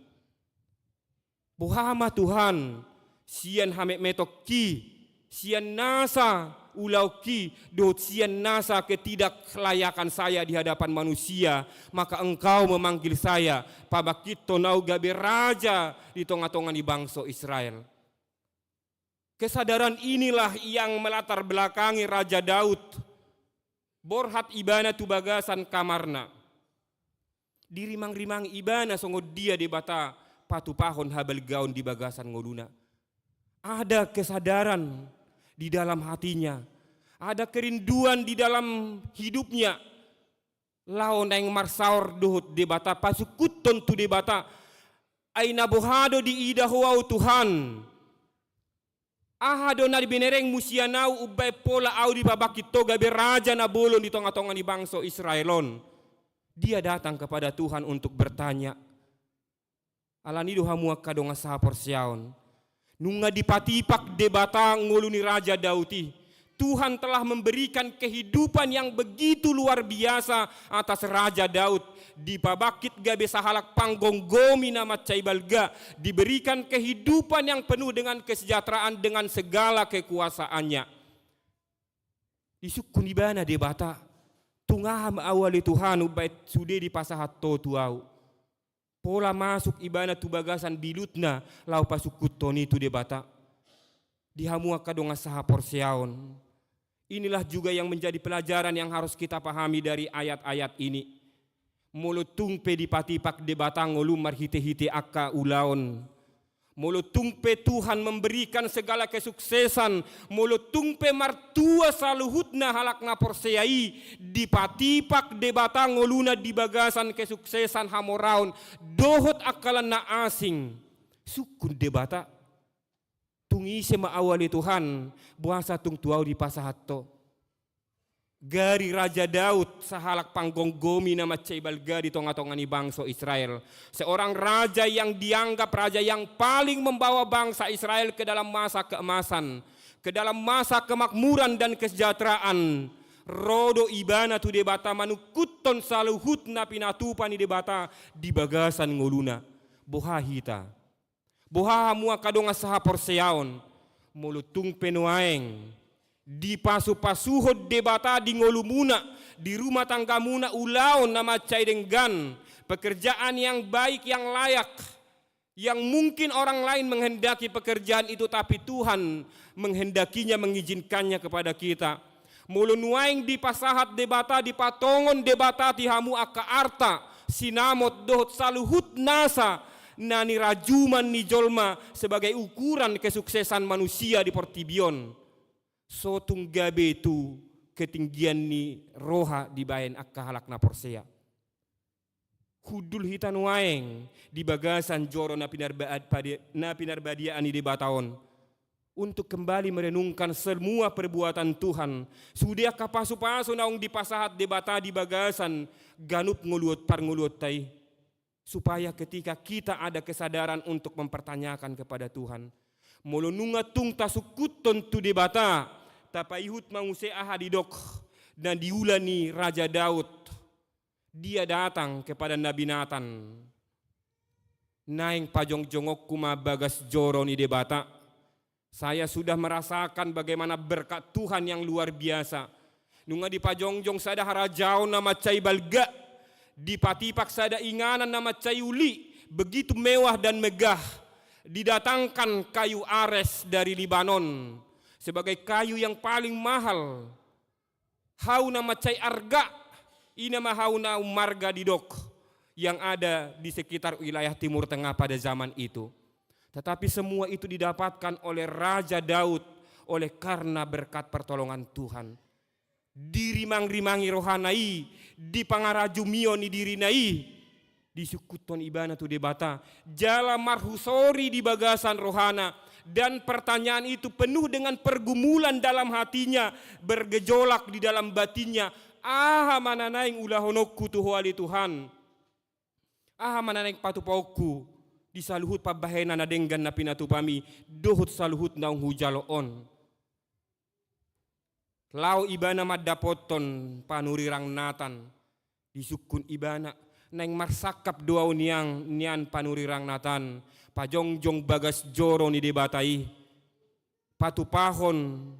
Boha ma Tuhan, sian hametmetonki, sian nasa ulaonki, dohot sian nasa ketidaklayakan saya di hadapan manusia, maka Engkau memanggil saya, pabangkithon ahu gabe raja di tongatonga ni bangso Israel. Kesadaran inilah yang melatar belakangi Raja Daud borhat ibana tu bagasan kamarna. Dirimangrimangi ibana songon dia Debata patupahon habalgaon di bagasan ngoluna. Ada kesadaran di dalam hatinya, ada kerinduan di dalam hidupnya, laho naeng marsaor dohot Debata, pasungkunhon tu Debata. Ai na boha do diida Ho ahu Tuhan? Aha do na binerengmu sian ahu umbahen pola ahu dipabangkit Ho gabe raja na bolon di tongatonga ni bangso Israel on? Dia datang kepada Tuhan untuk bertanya. Alani do hamu angka dongan sahaporseaon, nunga dipatipak Debata ngolu ni Raja Daud i. Tuhan telah memberikan kehidupan yang begitu luar biasa atas Raja Daud. Dipabangkit gabe sahalak panggomgomi na mansai balga, diberikan kehidupan yang penuh dengan kesejahteraan dengan segala kekuasaannya. Disungkun ibana Debata, tung aha ma ahu ale Tuhan umbahen sude dipasahat Ho tu ahu? Pola masuk ibana tu bagasan bilutna laho pasungkunhon i tu Debata. Di hamu angka dongan sahaporseaon, inilah juga yang menjadi pelajaran yang harus kita pahami dari ayat-ayat ini. Molo tung pe dipatipak Debata ngolum marhitehite angka ulaon, molo tung pe Tuhan memberikan segala kesuksesan, molo tung pe martua saluhutna halak na porsea i, dipatipak Debata ngoluna di bagasan kesuksesan, hamoraon dohot angka na asing, sungkun Debata, tung ise ma ahu ale Tuhan, boasa tung tu ahu dipasahat Ho? Gari Raja Daud sahalak panggomgomi na mansai balga di tongatonga ni bangso Israel. Seorang raja yang dianggap raja yang paling membawa bangsa Israel ke dalam masa keemasan, ke dalam masa kemakmuran dan kesejahteraan. Ro do ibana tu Debata manungkunhon saluhut na pinatupa ni Debata di bagasan ngoluna. Boha hita? Boha hamu angka dongan sahaporseaon, molo tung pe nuaeng dipasupasuhon Debata di ngolumuna, di rumah tanggamuna ulaon na mansai denggan, pekerjaan yang baik, yang layak, yang mungkin orang lain menghendaki pekerjaan itu, tapi Tuhan menghendakinya, mengizinkannya kepada kita. Molo nuaeng dipasahat Debata, dipatongon Debata di hamu angka arta, sinamot dohot saluhut nasa na nirajuman ni jolma sebagai ukuran kesuksesan manusia di portibi on, so tung gabe tu ketinggian ni roha dibahen angka halak na porsea. Hundul hita nuaeng di bagasan joro na pinarba-, padi-, na pinarbadiaan ni Debata on, untuk kembali merenungkan semua perbuatan Tuhan, sude angka pasupasu naung dipasahat Debata di bagasan ganup ngoluhon, parngoluhonta i, supaya ketika kita ada kesadaran untuk mempertanyakan kepada Tuhan, molo nunga tung tasungkunhon tu Debata, tapaihut ma muse aha didok na niula ni Raja Daud. Dia datang kepada Nabi Natan. Naeng pajongjongonku ma bagas joro ni Debata. Saya sudah merasakan bagaimana berkat Tuhan yang luar biasa. Nunga dipajongjong sada harajaon na mansai balga, dipatipak sada inganan na mansai uli, begitu mewah dan megah. Didatangkan kayu ares dari Libanon. sebagai kayu yang paling mahal. Hau na mansai arga, i ma hau na ummarga didok yang ada di sekitar wilayah Timur Tengah pada zaman itu. Tetapi semua itu didapatkan oleh Raja Daud oleh karena berkat pertolongan Tuhan. Dirimangrimangi rohana i, dipangarajumion i dirina i, disungkunhon ibana tu Debata, jala marhusori di bagasan rohana, dan pertanyaan itu penuh dengan pergumulan dalam hatinya, bergejolak di dalam batinnya, aha ma na naeng ulahononku tu Ho ale Tuhan? Aha ma na naeng patupaonku di saluhut pambahenan na denggan na pinatupami, dohot saluhut naung hujalo on? Laho ibana mandapothon panurirang Natan, disungkun ibana, naeng marsangkap do ahu nian, nian panurirang Natan, pajongjong bagas joro ni Debata i, patupahon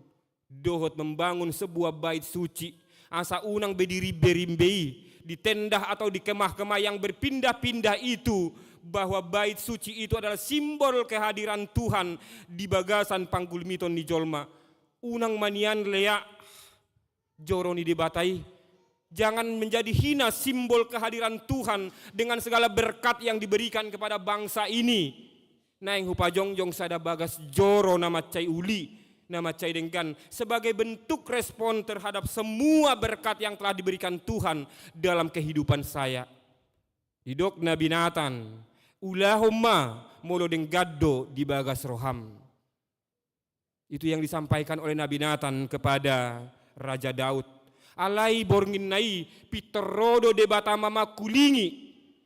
dohot membangun sebuah bait suci, asa unang be dirimberimbe i, di tenda atau di kemah-kemah yang berpindah-pindah itu, bahwa bait suci itu adalah simbol kehadiran Tuhan di bagasan panggulmiton ni jolma. Unang ma nian lea joro ni Debata i. Jangan menjadi hina simbol kehadiran Tuhan dengan segala berkat yang diberikan kepada bangsa ini. Naeng hupajongjong sada bagas joro na mansai uli, na mansai denggan, sebagai bentuk respon terhadap semua berkat yang telah diberikan Tuhan dalam kehidupan saya. Didok Nabi Natan, ulahon ma molo denggan do di bagas roham. Itu yang disampaikan oleh Nabi Natan kepada Raja Daud. Alai borngin na i pintor ro do Debata mamangkulingi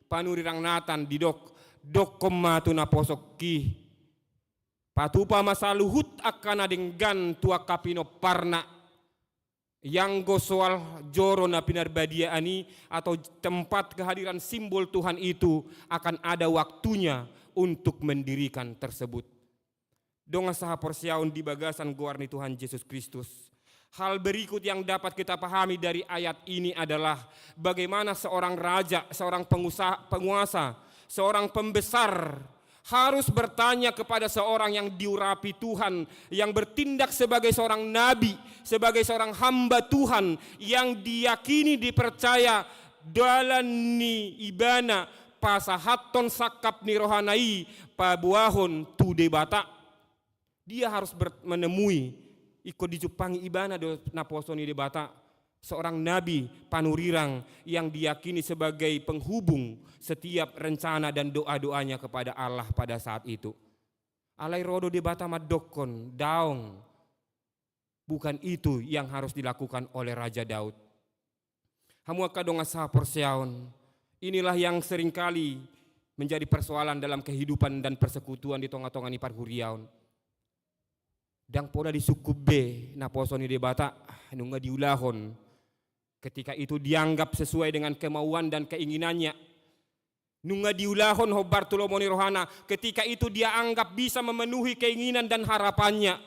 panurirang Natan, didok, dokkon ma tu naposongki, patupa ma saluhut angka na denggan tu angka pinomparna. Ianggo soal joro na pinarbadiaan i atau tempat kehadiran simbol Tuhan itu akan ada waktunya untuk mendirikan tersebut. Dongan sahaporseaon di bagasan goar ni Tuhan Jesus Kristus. Hal berikut yang dapat kita pahami dari ayat ini adalah bagaimana seorang raja, seorang pengusaha, penguasa, seorang pembesar harus bertanya kepada seorang yang diurapi Tuhan, yang bertindak sebagai seorang nabi, sebagai seorang hamba Tuhan, yang diyakini, dipercaya dalan ni ibana pasahathon sangkap ni rohana i paboahon tu Debata. Dia harus ber-, menemui, ingkon dijumpangi ibana do naposo ni Debata, seorang nabi, panurirang yang diyakini sebagai penghubung setiap rencana dan doa-doanya kepada Allah pada saat itu. Alai ro do Debata mandokkon, daong, bukan itu yang harus dilakukan oleh Raja Daud. Hamu angka dongan sahaporseaon, inilah yang seringkali menjadi persoalan dalam kehidupan dan persekutuan di tonga-tonga ni parhuriaon. Ndang pola disungkun be naposo ni Debata, nunga diulahon. Ketika itu dianggap sesuai dengan kemauan dan keinginannya. Nunga diulahon hombar tu lomo ni rohana, ketika itu dia anggap bisa memenuhi keinginan dan harapannya.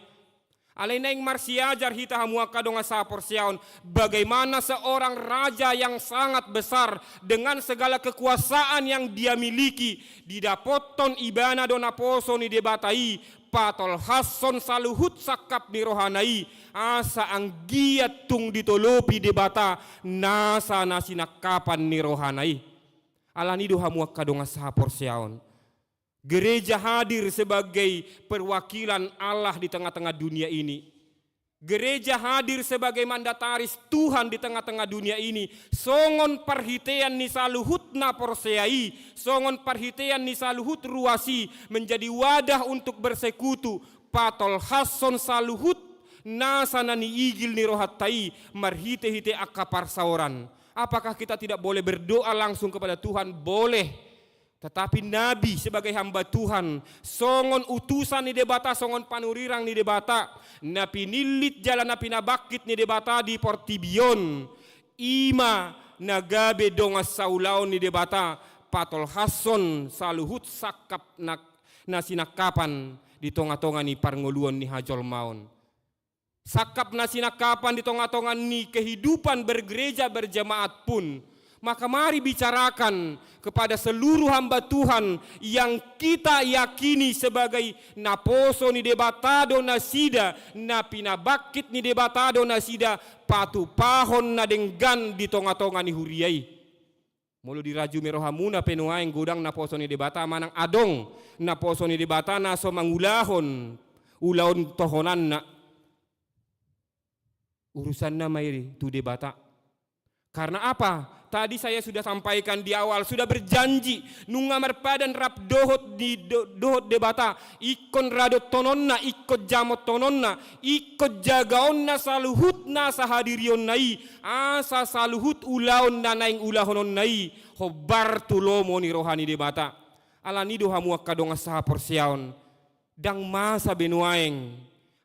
Alai naeng marsiajar hita hamu angka dongan sahaporseaon, bagaimana seorang raja yang sangat besar dengan segala kekuasaan yang dia miliki, didapothon ibana do naposo ni Debata i, patolhashon saluhut sangkap ni rohana i, asa anggiat tung ditolopi Debata nasa na sinangkapan ni rohana i. Alani do hamu angka dongan sahaporseaon. Gereja hadir sebagai perwakilan Allah di tengah-tengah dunia ini. Gereja hadir sebagai mandataris Tuhan di tengah-tengah dunia ini. Songon parhitean ni saluhut na porsea i, songon parhitean ni saluhut ruas i, menjadi wadah untuk bersekutu, patolhashon saluhut nasa na niigil ni rohanta i marhite-hite angka parsaoran. Apakah kita tidak boleh berdoa langsung kepada Tuhan? Boleh. Tetapi nabi sebagai hamba Tuhan, songon utusan ni Debata, songon panurirang ni Debata, na pinillit jala na pinabangkit ni Debata di portibi on, i ma na gabe dongan saulaon ni Debata, patolhashon saluhut sangkap na, na sinangkapan di tonga-tonga ni parngoluon ni hajolmaon. Sangkap na sinangkapan di tonga-tonga ni kehidupan bergereja berjemaat pun Maka mari bicarakan kepada seluruh hamba Tuhan yang kita yakini sebagai naposo ni Debata do nasida, na pinabangkit ni Debata do nasida, patupahon na denggan di tonga-tonga ni huria i. Molo dirajumi rohamuna pe nuaeng godang naposo ni Debata manang adong naposo ni Debata na so mangulahon ulaon tohonanna, urusanna ma i tu Debata. Karena apa? Tadi saya sudah sampaikan di awal, sudah berjanji, nunga marpadan rap dohot di do-, dohot Debata, ingkon radottononna, ingkon jamothononna, ingkon jagaonna saluhut nasa hadirionna i, asa saluhut ulaon na naeng ulahononna i hombar tu lomo ni roha ni Debata. Alani do hamu angka dongan sahaporseaon, ndang masa be nuaeng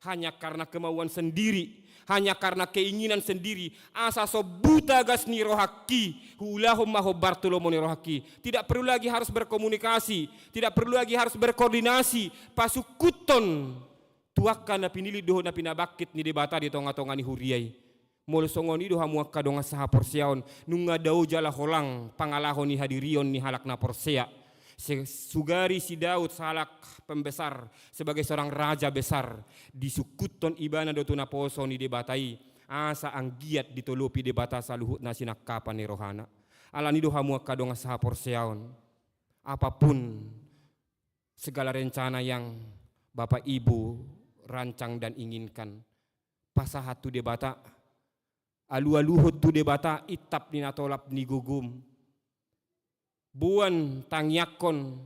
hanya karena kemauan sendiri, hanya karena keinginan sendiri, asa so buta gas ni rohangki, huulahon ma hombar tu lomo ni rohangki. Tidak perlu lagi harus berkomunikasi, tidak perlu lagi harus berkoordinasi, pasungkuthon tu angka na pinillit dohot na pinabangkit ni Debata di tonga-tonga ni huria i. Molo songon i do hamu angka dongan sahaporseaon, nunga dao jala holang pangalaho ni hadirion ni halak na porsea. Se-, sugari si Daud sahalak pembesar, sebagai seorang raja besar, disungkuthon ibana do tu naposo ni Debata i, asa anggiat ditolopi Debata saluhut na sinangkapan ni rohana. Alani do hamu angka dongan sahaporseaon, apapun segala rencana yang Bapak Ibu rancang dan inginkan, pasahat tu Debata, alualuhon tu Debata intap ni na tolap ni gogom. Boan tangiangkon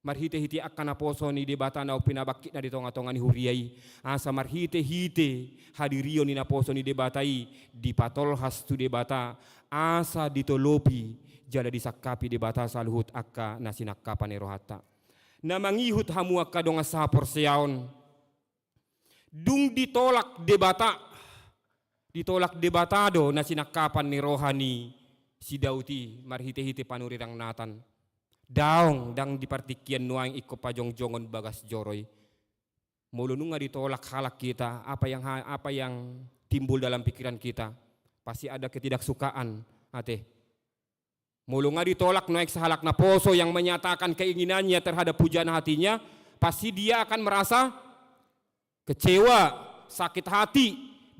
marhitehite angka naposo ni Debata naung pinabangkitna di tonga-tonga ni huria i, asa marhitehite hadirion ni naposo ni Debata i dipatolhas tu Debata, asa ditolopi jala disangkapi Debata saluhut angka na sinangkapan ni rohanta. Na mangihut hamu angka dongan sahaporseaon, dung ditolak Debata, ditolak Debata do na sinangkapan ni roha ni si Daud i marhitehite panurirang Natan. Daong, ndang di partingkian nuaeng ingkon pajongjongon bagas joro i. Molo nunga ditolak halak hita, apa yang ha-, apa yang timbul dalam pikiran kita? Pasti ada ketidaksukaan, ate. Molo nga ditolak nuaeng sahalak naposo yang menyatakan keinginannya terhadap pujaan hatinya, pasti dia akan merasa kecewa, sakit hati,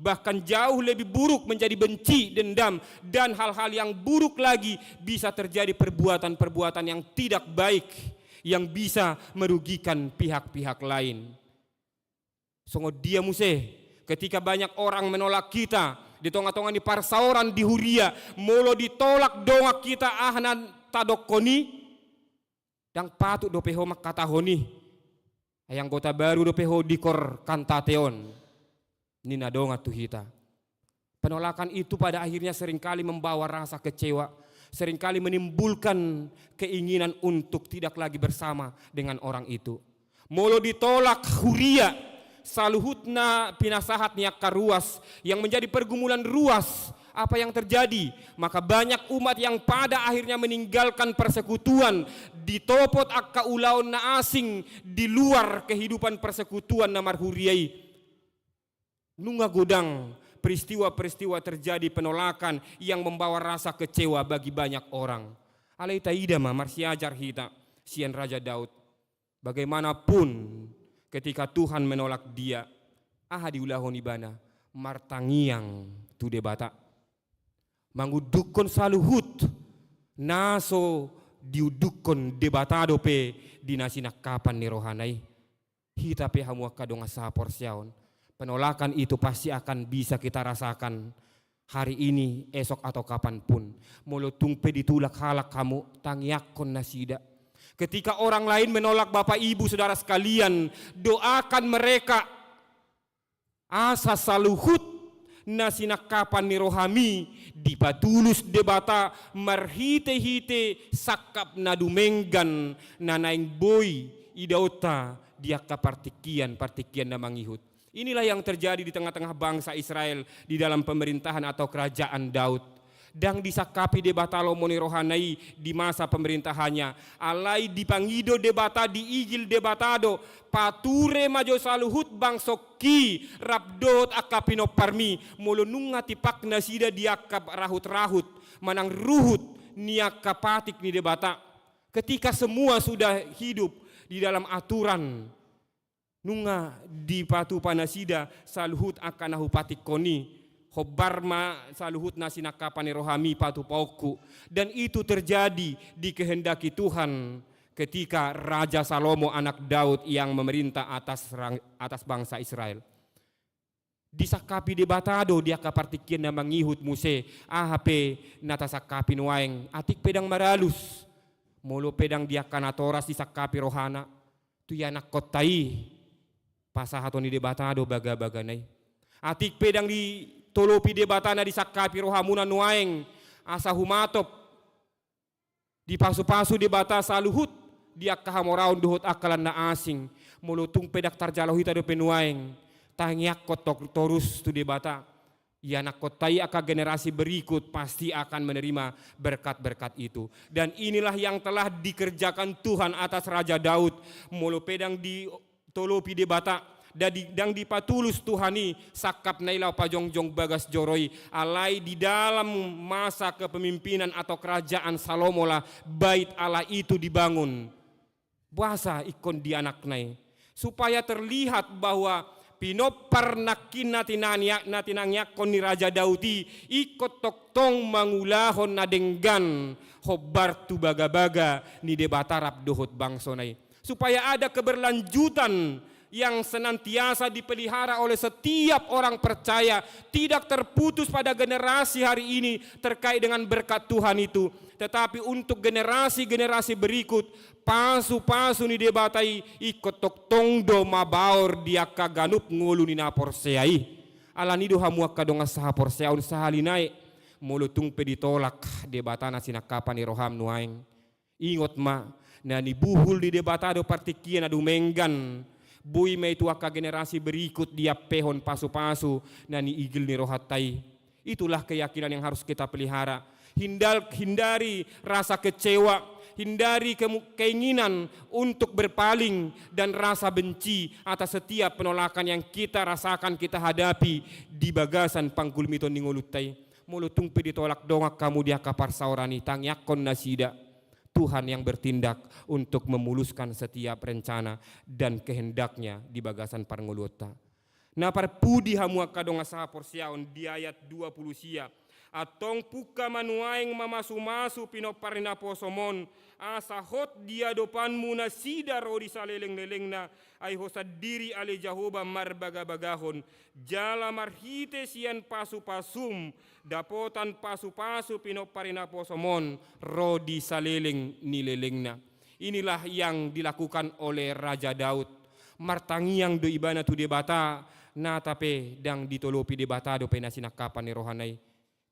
bahkan jauh lebih buruk, menjadi benci, dendam, dan hal-hal yang buruk lagi, bisa terjadi perbuatan-perbuatan yang tidak baik yang bisa merugikan pihak-pihak lain. Songon dia muse, ketika banyak orang menolak kita di tonga-tonga ni parsaoran di huria, molo ditolak dongan hita aha na tadokkon i, ndang patut dope ho mangkatahon i. Ai anggota baru dope ho di kor Cantate on, ninna dongan tu hita. Penolakan itu pada akhirnya seringkali membawa rasa kecewa, seringkali menimbulkan keinginan untuk tidak lagi bersama dengan orang itu. Molo ditolak huria, saluhutna pinasahat ni angka ruas, yang menjadi pergumulan ruas, apa yang terjadi? Maka banyak umat yang pada akhirnya meninggalkan persekutuan, ditopot angka ulaon na asing di luar kehidupan persekutuan na marhuria i. Nunga godang peristiwa-peristiwa terjadi penolakan yang membawa rasa kecewa bagi banyak orang. Alai taida ma, marsiajar hita sian Raja Daud, bagaimanapun ketika Tuhan menolak dia, aha diulahon ibana? Martangiang tu Debata. Mangundukhon saluhut na so diundukhon Debata dope di na sinangkapan ni rohana i. Hita pe hamu angka dongan sahaporseaon, penolakan itu pasti akan bisa kita rasakan hari ini, esok, atau kapanpun. Molo tung pe ditulak halak hamu, tangiangkon nasida. Ketika orang lain menolak Bapak Ibu Saudara sekalian, doakan mereka. Asa saluhut na sinangkapan ni rohami dipatulus Debata marhite-hite sangkap na dumenggan na naeng boi idaonta di angka partingkian-partingkian na mangihut. Inilah yang terjadi di tengah-tengah bangsa Israel di dalam pemerintahan atau kerajaan Daud. Ndang disangkapi Debata lomo ni rohana i di masa pemerintahannya. Alai dipangido Debata, diigil Debata do, pature ma jo saluhut bangsongki rap dohot angka pinomparmi, molo nunga tipak nasida di angka rahut-rahut manang ruhut ni angka patik ni Debata. Ketika semua sudah hidup di dalam aturan, nunga dipatupa nasida saluhut angka na hupatikkon i, hombar ma saluhut na sinangkapan ni rohami patupaonku. Dan itu terjadi dikehendaki Tuhan ketika Raja Salomo anak Daud yang memerintah atas rang-, atas bangsa Israel. Disangkapi Debata do di angka partingkian na mangihut muse, aha pe na tasangkapi nuaeng, atik pe ndang maralus. Molo pe ndang di angka natoras disangkapi rohana, tu ianakkonta i pasahaton ni Debata do bagabagana i. Atik pe ndang ditolopi Debata na disangkapi rohamuna nuaeng, asa humatop dipasupasu Debata saluhut di angka hamoraon dohot angka na asing. Molo tung pe ndang tarjalo hita dope nuaeng, tangiangkon tor-, torus tu Debata. Ianakkonta i, angka generasi berikut pasti akan menerima berkat-berkat itu. Dan inilah yang telah dikerjakan Tuhan atas Raja Daud. Molo pe ndang di tolopi Debata, ndang di-, ndang dipatulus Tuhan i sangkapna i laho pajongjong bagas joro i, alai di dalam masa kepemimpinan atau kerajaan Salomo lah Bait Allah itu dibangun. Boasa ingkon di anakna i? Supaya terlihat bahwa pinompar nangkin na tinania-, na tinangiangkon ni Raja Daud i ingkon tongtong mangulahon na denggan hombar tu bagabaga ni Debata rap dohot bangsona i. Supaya ada keberlanjutan yang senantiasa dipelihara oleh setiap orang percaya, tidak terputus pada generasi hari ini terkait dengan berkat Tuhan itu, tetapi untuk generasi-generasi berikut, pasu-pasu ni Debata i ingkon tongtong do mabaor di angka ganup ngolu ni na porsea i. Alani do hamu angka dongan sahaporseaon, sahali nai, molo tung pe ditolak Debata na sinangkapan ni roham nuaeng, ingot ma, na nibuhul ni Debata do partingkian na dumenggan. Boi ma i tu angka generasi berikut diampehon pasu-pasu na niigil ni rohanta i. Itulah keyakinan yang harus kita pelihara. Hindal-, hindari rasa kecewa, hindari kemu-, keinginan untuk berpaling, dan rasa benci atas setiap penolakan yang kita rasakan, kita hadapi di bagasan panggulmiton ni ngolunta i. Molo tung pe ditolak dongan hamu di angka parsaoran i, tangiangkon nasida. Tuhan yang bertindak untuk memuluskan setiap rencana dan kehendaknya di bagasan parngoluonta. Na parpudi hamu angka dongan sahaporseaon, di ayat dua pulu sia. Antong pungka ma nuaeng mamasu-masu pinompar ni naposom on, asa hot di adopanmu nasida ro di saleleng-lelengna, ai ho sandiri ale Jahowa marbagabagahon, jala marhite sian pasu-pasum dapotan pasu-pasu pinompar ni naposom on ro di saleleng ni lelengna. Inilah yang dilakukan oleh Raja Daud. Martangiang do ibana tu Debata, nata pe ndang ditolopi Debata dope na sinangkapan ni rohana i.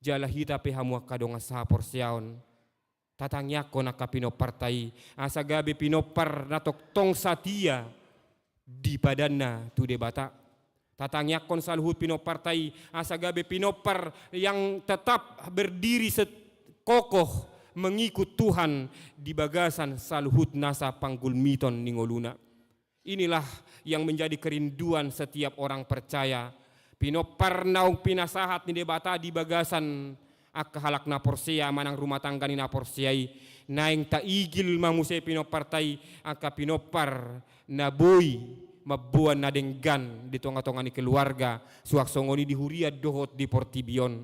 Jala hita pe hamu angka dongan sahaporseaon, tatangiangkon angka pinomparta i, asa gabe pinompar na tongtong satia di padanna tu Debata. Tatangiangkon saluhut pinomparta i, asa gabe pinompar yang tetap berdiri set-, kokoh mengikut Tuhan di bagasan saluhut nasa panggulmiton ni ngoluna. Inilah yang menjadi kerinduan setiap orang percaya. Pinompar naung pinasahat ni Debata di bagasan angka halak na porsea manang rumah tangga ni na porsea i, naeng taigil ma muse pinomparta i, angka pinompar na boi mamboan na denggan di tonga-tonga ni keluarga, suang songon i di huria dohot di portibi on.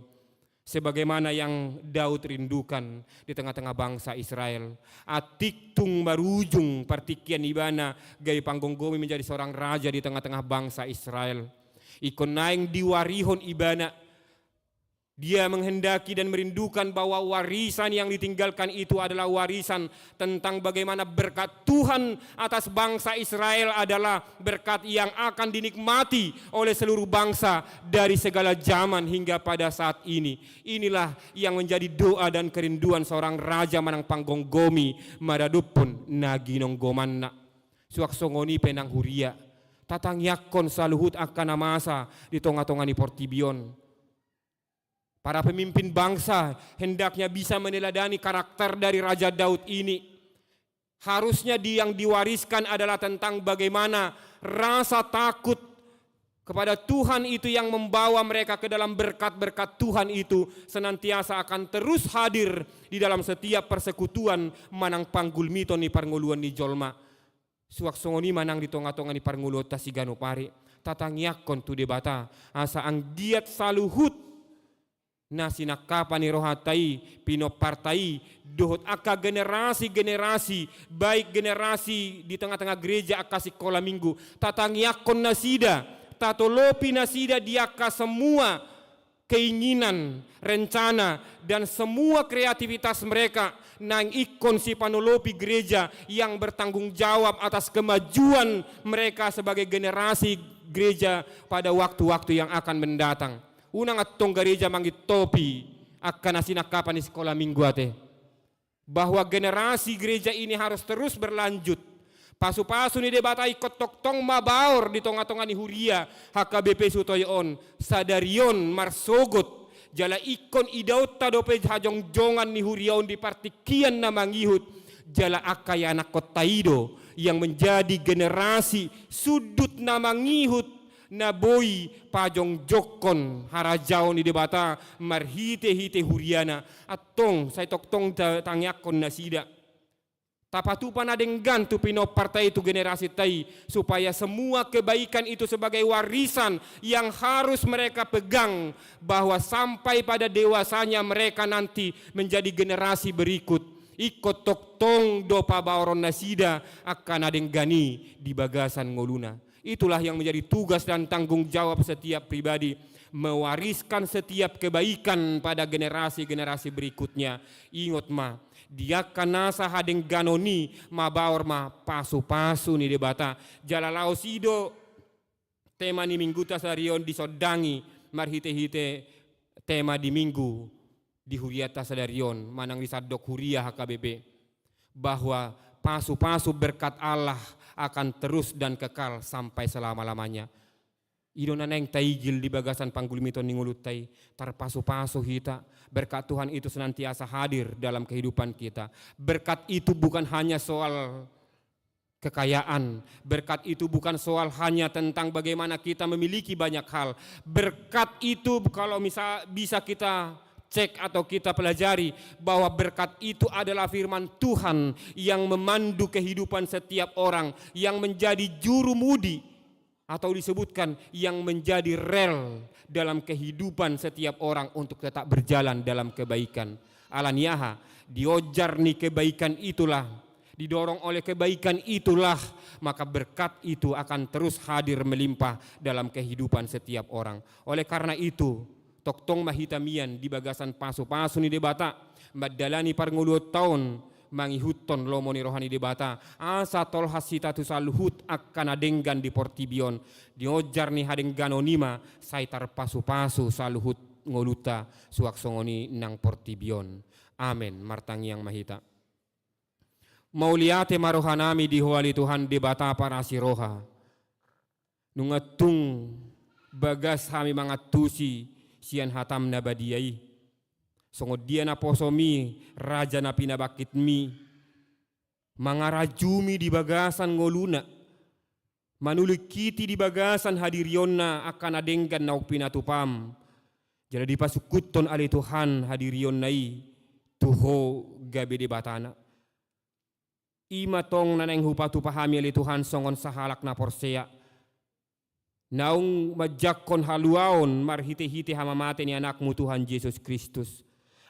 Sebagaimana yang Daud rindukan di tengah-tengah bangsa Israel. Atik tung marujung partingkian ibana gabe panggomgomi, menjadi seorang raja di tengah-tengah bangsa Israel, ingkon naeng diwarihon ibana. Dia menghendaki dan merindukan bahwa warisan yang ditinggalkan itu adalah warisan tentang bagaimana berkat Tuhan atas bangsa Israel adalah berkat yang akan dinikmati oleh seluruh bangsa dari segala zaman hingga pada saat ini. Inilah yang menjadi doa dan kerinduan seorang raja manang panggomgomi maradophon na ginonggomanna. Suang songon i pe nang huria, tatangiangkon saluhut angka na masa di tonga-tonga ni portibi on. Para pemimpin bangsa hendaknya bisa meneladani karakter dari Raja Daud ini. Harusnya di-, yang diwariskan adalah tentang bagaimana rasa takut kepada Tuhan itu yang membawa mereka ke dalam berkat-berkat Tuhan itu senantiasa akan terus hadir di dalam setiap persekutuan manang panggulmiton ni parngoluon ni jolma. Suang songon i ma nang di tonga-tonga ni parngoluonta siganup ari, tatangiangkon tu Debata asa anggiat saluhut na sinangkapan ni rohanta i, pinomparta i, dohot angka generasi-generasi, baik generasi di tengah-tengah gereja angka sikola minggu, tatangiangkon nasida, tatolopi nasida di angka semua keinginan, rencana, dan semua kreativitas mereka naeng ingkon sipanolopi gereja yang bertanggung jawab atas kemajuan mereka sebagai generasi gereja pada waktu-waktu yang akan mendatang. Unang antong gareja mangintopi angka na sinangkapan ni sikola minggu ate. Bahwa generasi gereja ini harus terus berlanjut. Pasu-pasu ni Debata ingkon tongtong mabaor di tonga-tonga ni huria H K B P Sutoyo on, sadari on marsogot, jala ingkon idaonta dope hajongjongan ni huria on di partingkian na mangihut, jala angka ianakkonta i do yang menjadi generasi sundut na mangihut na boi pajongjongkon harajaon ni Debata marhite-hite huriana. Antong sai tongtong ta-, tangiangkon nasida. Tapatupa na denggan tu pinomparta i, tu generasinta i, supaya semua kebaikan itu sebagai warisan yang harus mereka pegang, bahwa sampai pada dewasanya mereka nanti menjadi generasi berikut. Ingkon tongtong do pabaoron nasida angka na denggan i di bagasan ngoluna. Itulah yang menjadi tugas dan tanggung jawab setiap pribadi, mewariskan setiap kebaikan pada generasi-generasi berikutnya. Ingot ma, di angka nasa hadengganon i mabaor ma pasu-pasu ni Debata. Jala laos i do tema ni mingguta sadari on disondangi marhite-hite tema di minggu di huriata sadari on, manang di sandok huria H K B P, bahwa pasu-pasu berkat Allah akan terus dan kekal sampai selama-lamanya. I do na naeng taigil di bagasan panggulmiton ni ngolunta i, tarpasu-pasu hita, berkat Tuhan itu senantiasa hadir dalam kehidupan kita. Berkat itu bukan hanya soal kekayaan. Berkat itu bukan soal hanya tentang bagaimana kita memiliki banyak hal. Berkat itu, kalau misal bisa kita cek atau kita pelajari, bahwa berkat itu adalah firman Tuhan yang memandu kehidupan setiap orang, yang menjadi jurumudi, atau disebutkan yang menjadi rel dalam kehidupan setiap orang untuk tetap berjalan dalam kebaikan. Ala ni aha? Diojar ni kebaikan itulah, didorong oleh kebaikan itulah, maka berkat itu akan terus hadir melimpah dalam kehidupan setiap orang. Oleh karena itu, tongtong ma hita mian di bagasan pasu-pasu ni Debata, mandalani parngoluonta on, mangihuthon lomo ni roha ni Debata, asa tolhas hita tu saluhut angka na denggan di portibi on. Diojar ni hadengganon i ma sai tarpasu-pasu saluhut ngolunta suang songon i nang portibi on. Amen. Martangiang ma hita. Mauliate ma rohanami di Ho ale Tuhan Debata parasi roha. Nunga tung bagas hami mangantusi sian hatam na badia i. Songon dia naposomi raja na pinabangkitmi, mangarajumi di bagasan ngoluna, manulingkiti di bagasan hadirionna angka na denggan naung pinatupam. Jala dipasungkunhon ale Tuhan hadirionna i tu Ho gabe Debatana. I ma tong na naeng hupatupa hami ale Tuhan songon sahalak na porsea, naung manjangkon haluaon marhite-hite hamamate ni Anakmu Tuhan Jesus Kristus.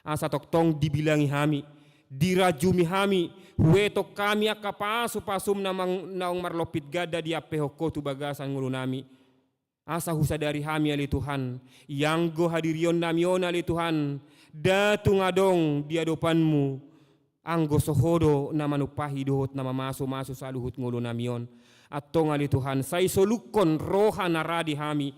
Asa tongtong dibilangi hami, dirajumi hami, huetong hami angka pasu-pasum na mang-, naung marlompit ganda diampehon Ho tu bagasan ngolunami. Asa husadari hami ale Tuhan, ianggo hadirionnami on ale Tuhan, nda tung adong di adopanmu, anggo so Ho do na manumpahi dohot na mamasu-masu saluhut ngolunami on. Antong ale Tuhan, sai solukkon roha na ra di hami,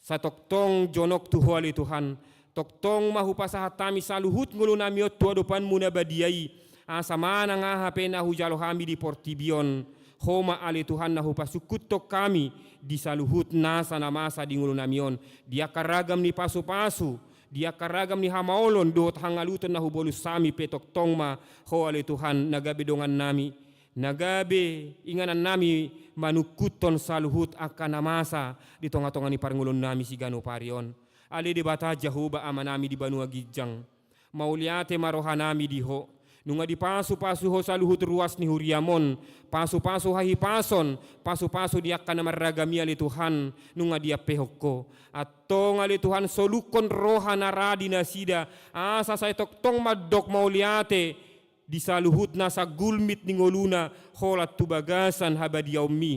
sai tongtong jonok tu Ho ale Tuhan, tongtong ma hupasahat hami saluhut ngolunami on tu adopanmu na badia i, asa manang aha pe na hujalo hami di portibi on, Ho ma ale Tuhan na hupasungkunhon hami di saluhut nasa na masa di ngolunami on, di angka ragam ni pasu-pasu, di angka ragam ni hamaolon dohot hangaluton na hubolus hami pe tongtong ma Ho ale Tuhan na gabe dongannami. na gabe inganannami manungkuthon saluhut angka na masa di tonga-tonga ni parngoluonnami siganup ari on. Ale Debata Jahowa Amanami di banua ginjang, mauliate ma rohanami di Ho. Nunga dipasu-pasu Ho saluhut ruas ni huriam on, pasu-pasu hahipason, pasu-pasu di angka na marragam i ale Tuhan, nunga diampehon Ho. Antong ale Tuhan solukhon roha na ra di nasida, asa sai tongtong mandok mauliate di saluhut nasa gulmit ni ngoluna holan tu bagasan habadiaonmi.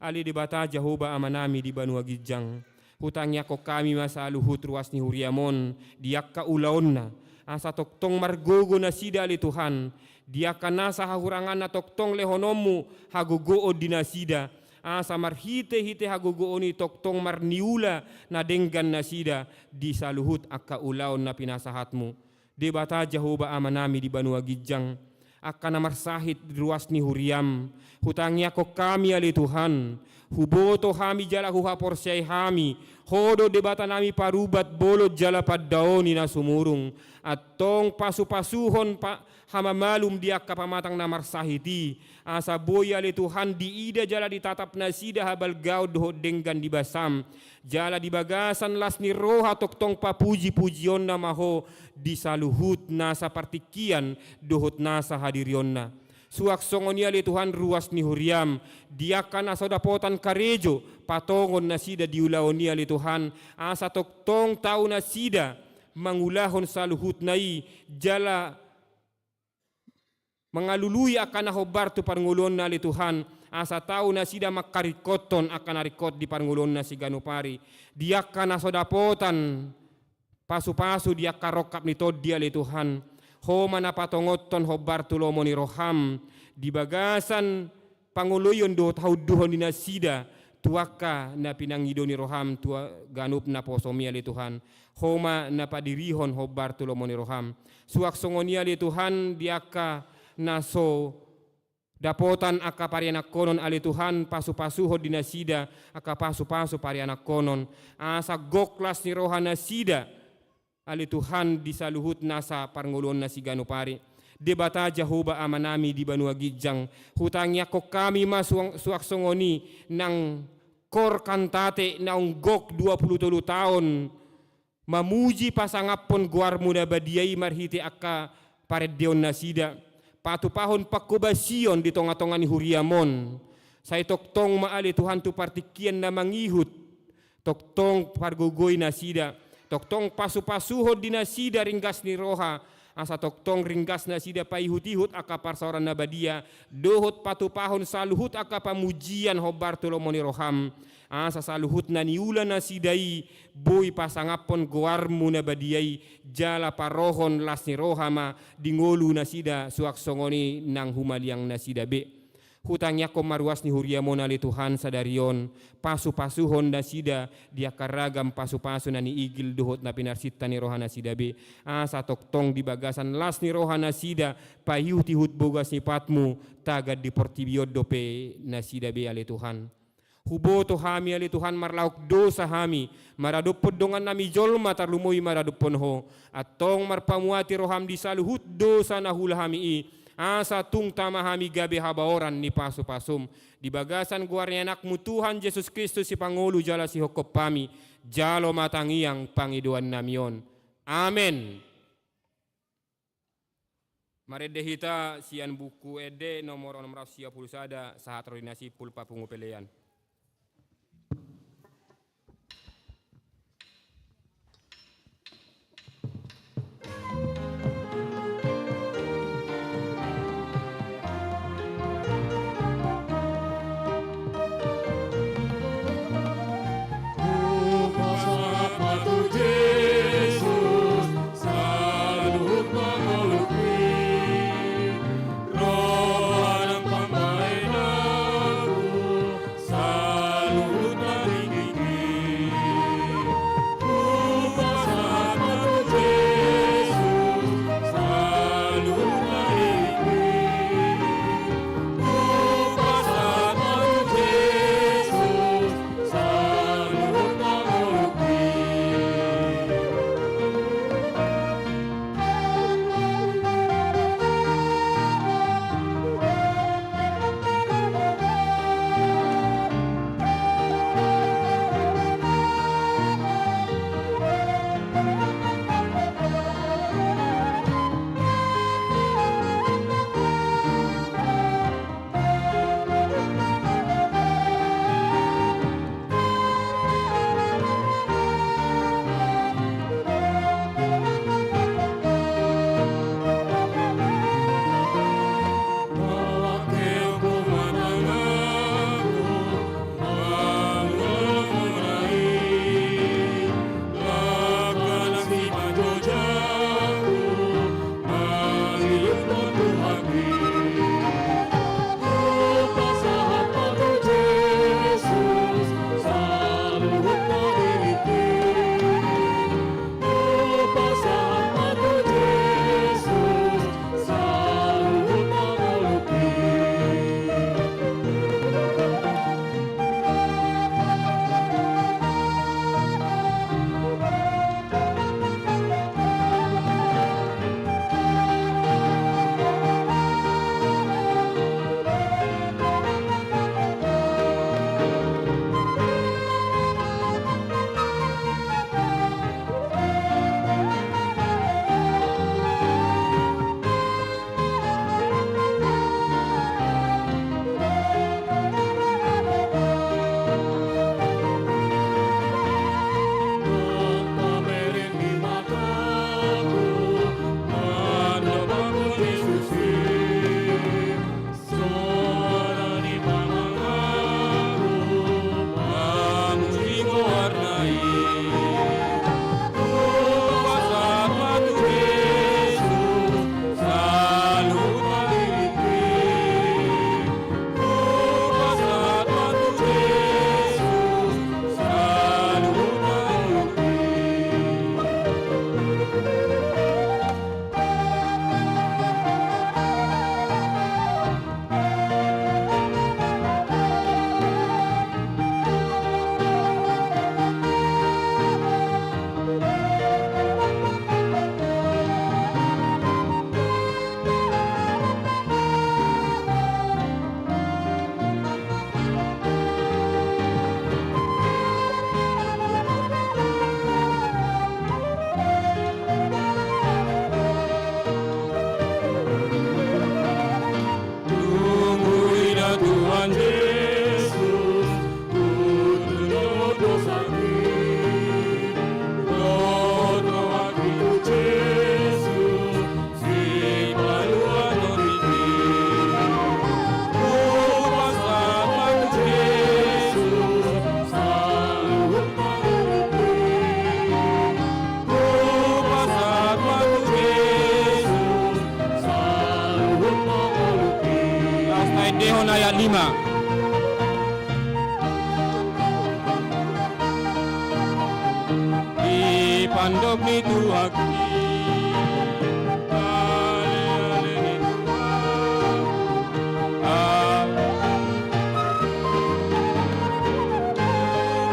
Ale Debata Jahowa Amanami di banua ginjang, hutangiangkon hami ma saluhut ruas ni huriam on di angka ulaonna, asa tongtong margogo nasida ale Tuhan, di angka nasa hahuranganna tongtong lehononmu hagogoon di nasida, asa marhite-hite hagogoon i tongtong marniula na denggan nasida di saluhut angka ulaon na pinasahatmu. Debata Jahowa Amanami di banua ginjang, angka na marsahit di ruas ni huriam, hutangiangkon hami ale Tuhan, huboto hami jala huhaporseai hami, Ho do Debatanami parubat bolon jala pandaoni na sumurung, antong pasu-pasuhon pa, hamamalum di angka pamatang na marsahit i, asa boi ale Tuhan diida jala ditatap nasida habalgaon dohot denggan di basam, jala di bagasan las ni roha tongtong papuji-pujionna ma Ho di saluhut nasa partingkian dohot nasa hadirionna. Suang songon i ale Tuhan ruas ni huriam, di angka na so dapotan karejo, patongon nasida di ulaon i ale Tuhan, asa tongtong tau nasida mangulahon saluhutna i, jala mangalului angka na hombar tu parngoluonna ale Tuhan, asa tau nasida mangkaringkothon angka na ringkot di parngoluonna siganup ari, di angka na so dapotan pasu-pasu di angka rongkap ni tondi ale Tuhan, Ho ma na patongothon hombar tu lomo ni roham, di bagasan pangoloion dohot haunduhon ni nasida, tu angka na pinangido ni roham tu ganup naposomi ale Tuhan, Ho ma na padirihon hombar tu lomo ni roham. Suang songon i ale Tuhan di angka na so dapotan angka parianakhonon ale Tuhan, pasu-pasuhon di nasida angka pasu-pasu parianakhonon, asa gok las ni roha nasida ale Tuhan di saluhut nasa parngoluonna siganup ari. Debata Jahowa Amanami di banua ginjang, hutangiangkon hami ma suang, suang songon i nang kor kantate naung gok dua pulu tolu taon, mamuji pasangaphon goarmu na badia i marhite angka parendeon nasida, patupahon panghobasion di tonga-tonga ni huriam on. Sai tongtong ma ale Tuhan tu partingkian na mangihut, tongtong pargogoi nasida, tongtong pasu-pasuhon di nasida ringgas ni roha, asa tongtong ringgas nasida paihut-ihut angka parsaoran na badia, dohot patupahon saluhut angka pamujian hombar tu lomo ni roham, asa saluhut na niula nasida i boi pasangaphon goarmu na badia i, jala parohon las ni roha ma di ngolu nasida suang songon i nang humaliang nasida be. Hutangiangkon ma ruas ni huriam on ale Tuhan sadari on, pasu-pasuhon nasida di angka ragam pasu-pasu na niigil dohot na pinarsinta ni roha nasida be, asa tongtong di bagasan las ni roha nasida, paihut-ihut bogas ni patmu, tagan di portibi on dope nasida be ale Tuhan. Huboto hami ale Tuhan marlaok dosa hami, maradophon dongannami jolma tarlumobi maradophon Ho, antong marpamuati roham di saluhut dosa na huula hami i, asa tung tama hami gabe habaoran ni pasu-pasum. Di bagasan goar ni Anakmu Tuhan Jesus Kristus sipangolu jala sihophop hami, jalo ma tangiang pangidoannami on. Amen. Marende hita sian Buku Ende nomor onom ratus sia pulu sada, sahat ro di na simpul papungu pelean. Hupasahat ma tu Jesus saluhut pangolungki, roha nang pambahenanku, saluhut na tingki. Hupasahat ma tu Jesus saluhut na tingki. Hupasahat ma tu Jesus saluhut pangolungki. Ima. Di pandok ni Tuhan i. Ale, ale ni Tuhan. Ale.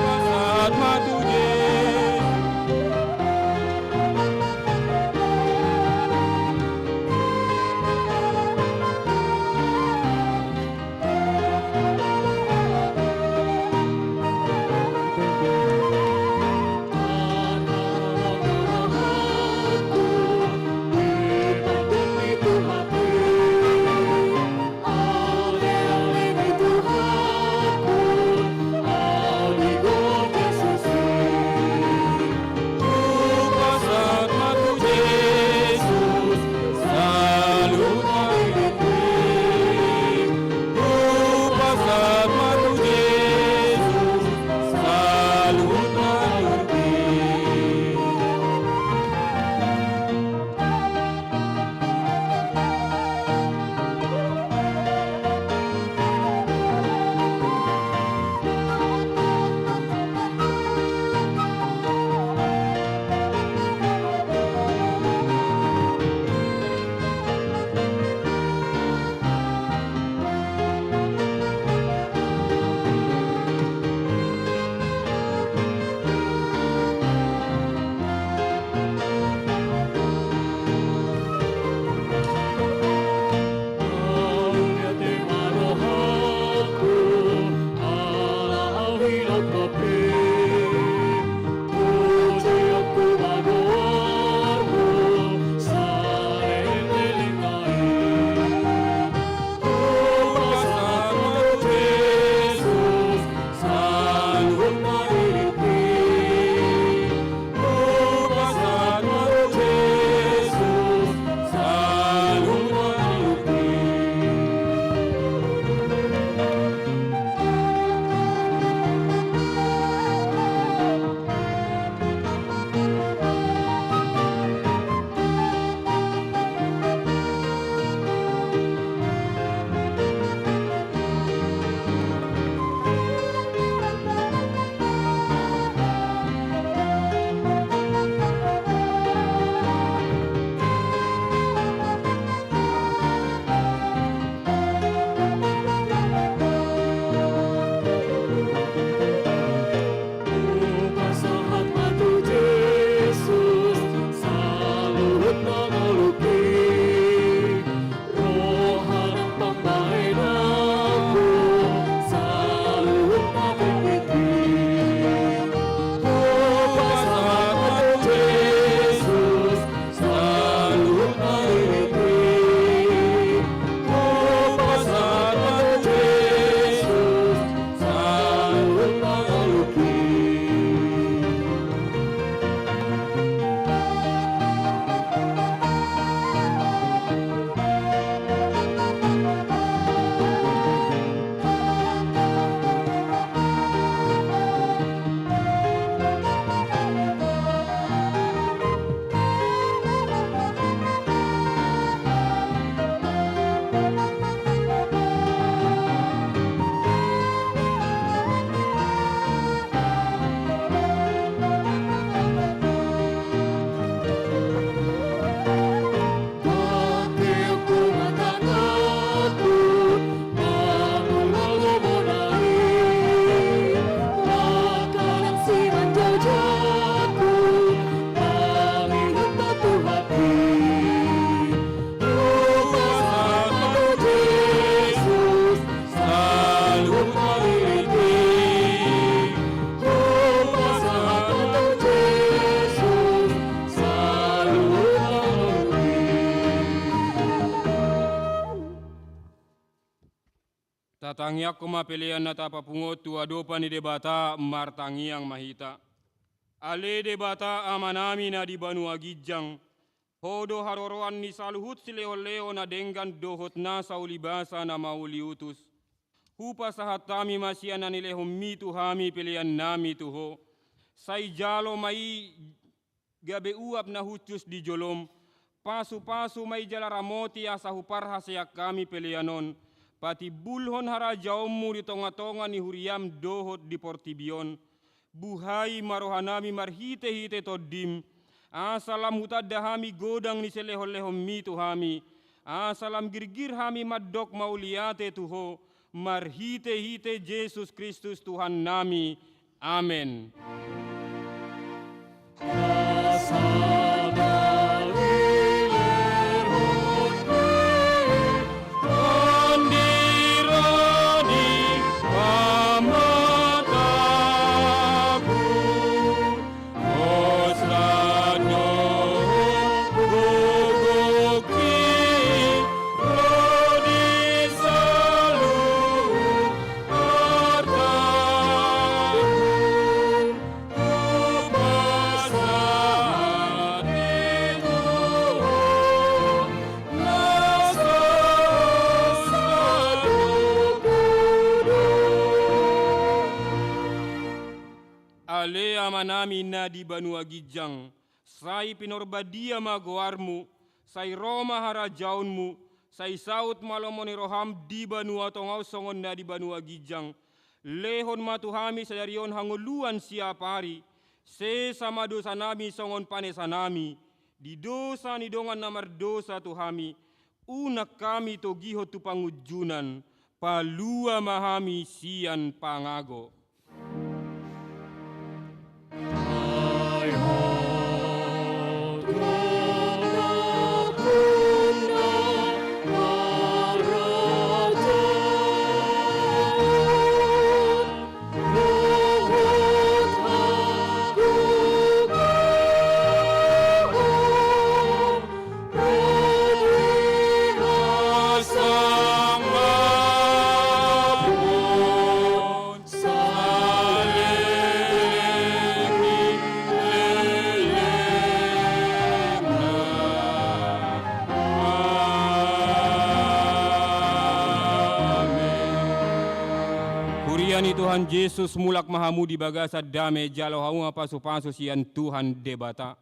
Pasahat ma tu Jesus. Hupasahat ma tu Jesus saluhut na hirim i. Hupasahat ma tu Jesus saluhut na hirim i. Hupasahat ma tu Jesus saluhut na ngolu i. Roha nang pambahenanku saluhut na tingki i. Hupasahat ma tu Jesus saluhut na hirim i. Hupasahat ma tu Jesus saluhut na ngolu i. Tatangiangkon ma pelean na tapapungu tu adopan ni Debata, martangiang ma hita. Ale Debata Amanami na di banua ginjang, Ho do haroroan ni saluhut silehonlehon na denggan dohot nasa ulibasa na mauliutus. Hupasahat hami ma sian na nilehonMi tu hami peleannami tu Ho. Sai jalo ma i gabe uap na hushus di joloM. Pasupasu ma i jala ramoti asa huparhaseang hami pelean on. patimbulhon harajaonmu di tongatonga ni huriam dohot di portibi on. Buhai ma rohanami marhitehite Tondim, asa lam hutanda hami godang ni silehonlehonmi tu hami, asa lam girgir hami mandok mauliate tu Ho, marhitehite Jesus Kristus Tuhannami. Amen. Ale Amanami na di banua ginjang, sai pinorbadia ma goarmu, sai ro ma harajaonmu, sai saut ma lomo ni roham di banua tonga on songon na di banua ginjang. Lehon ma tu hami sadari on hangoluan siapari, sesa ma dosanami songon panesanami di dosa ni dongan na mardosa tu hami, unang hami togihon tu pangunjunan, palua ma hami sian pangago. Huria ni Tuhan Jesus, mulak ma hamu di bagasan dame, jalo hamu ma pasupasu sian Tuhan Debata.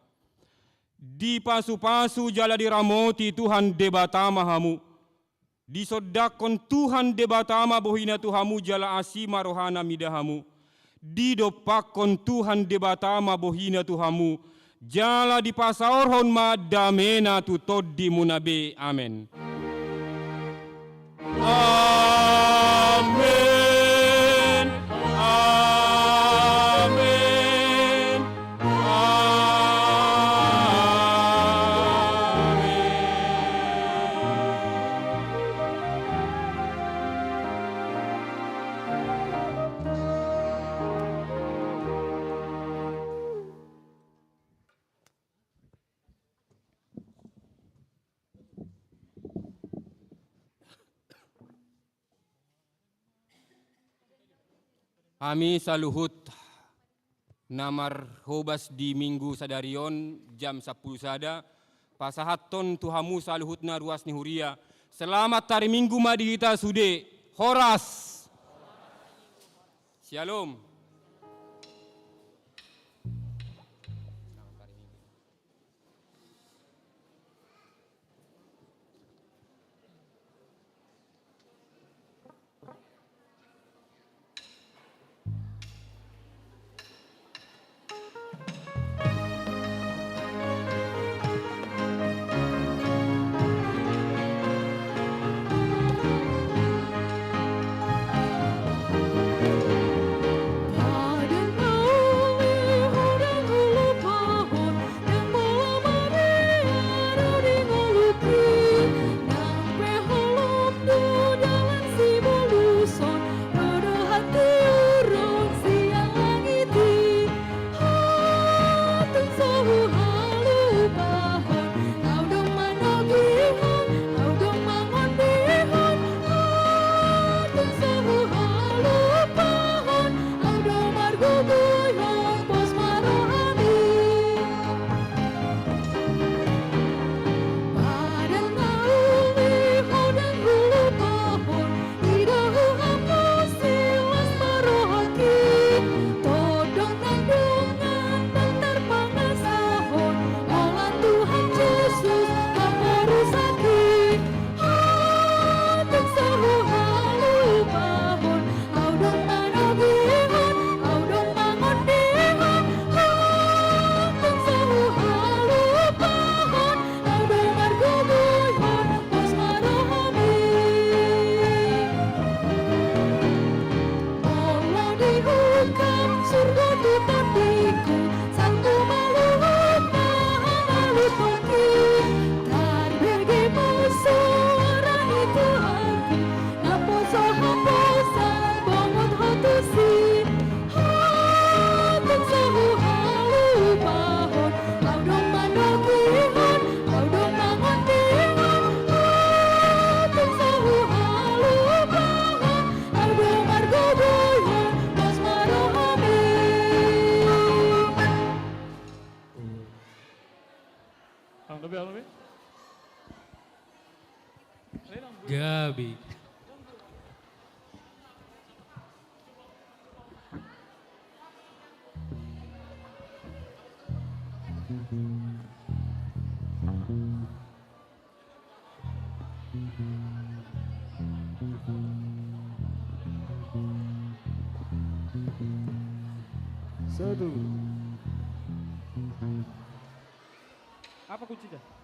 Dipasupasu jala diramoti Tuhan Debata ma hamu. Disondangkon Tuhan Debata ma bohina tu hamu jala asi ma rohana mida hamu. Didompakkon Tuhan Debata ma bohina tu hamu jala dipasaorhon ma damena tu tondimuna be. Amen. Amen. Amen. Amen. Hami saluhut na marhobas di Minggu sadari on jam sampulu sada, pasahathon tu hamu saluhutna ruas ni huria. Selamat hari Minggu ma di hita sude. Horas. Syalom. Gabe. Satu. Apa kuncinya?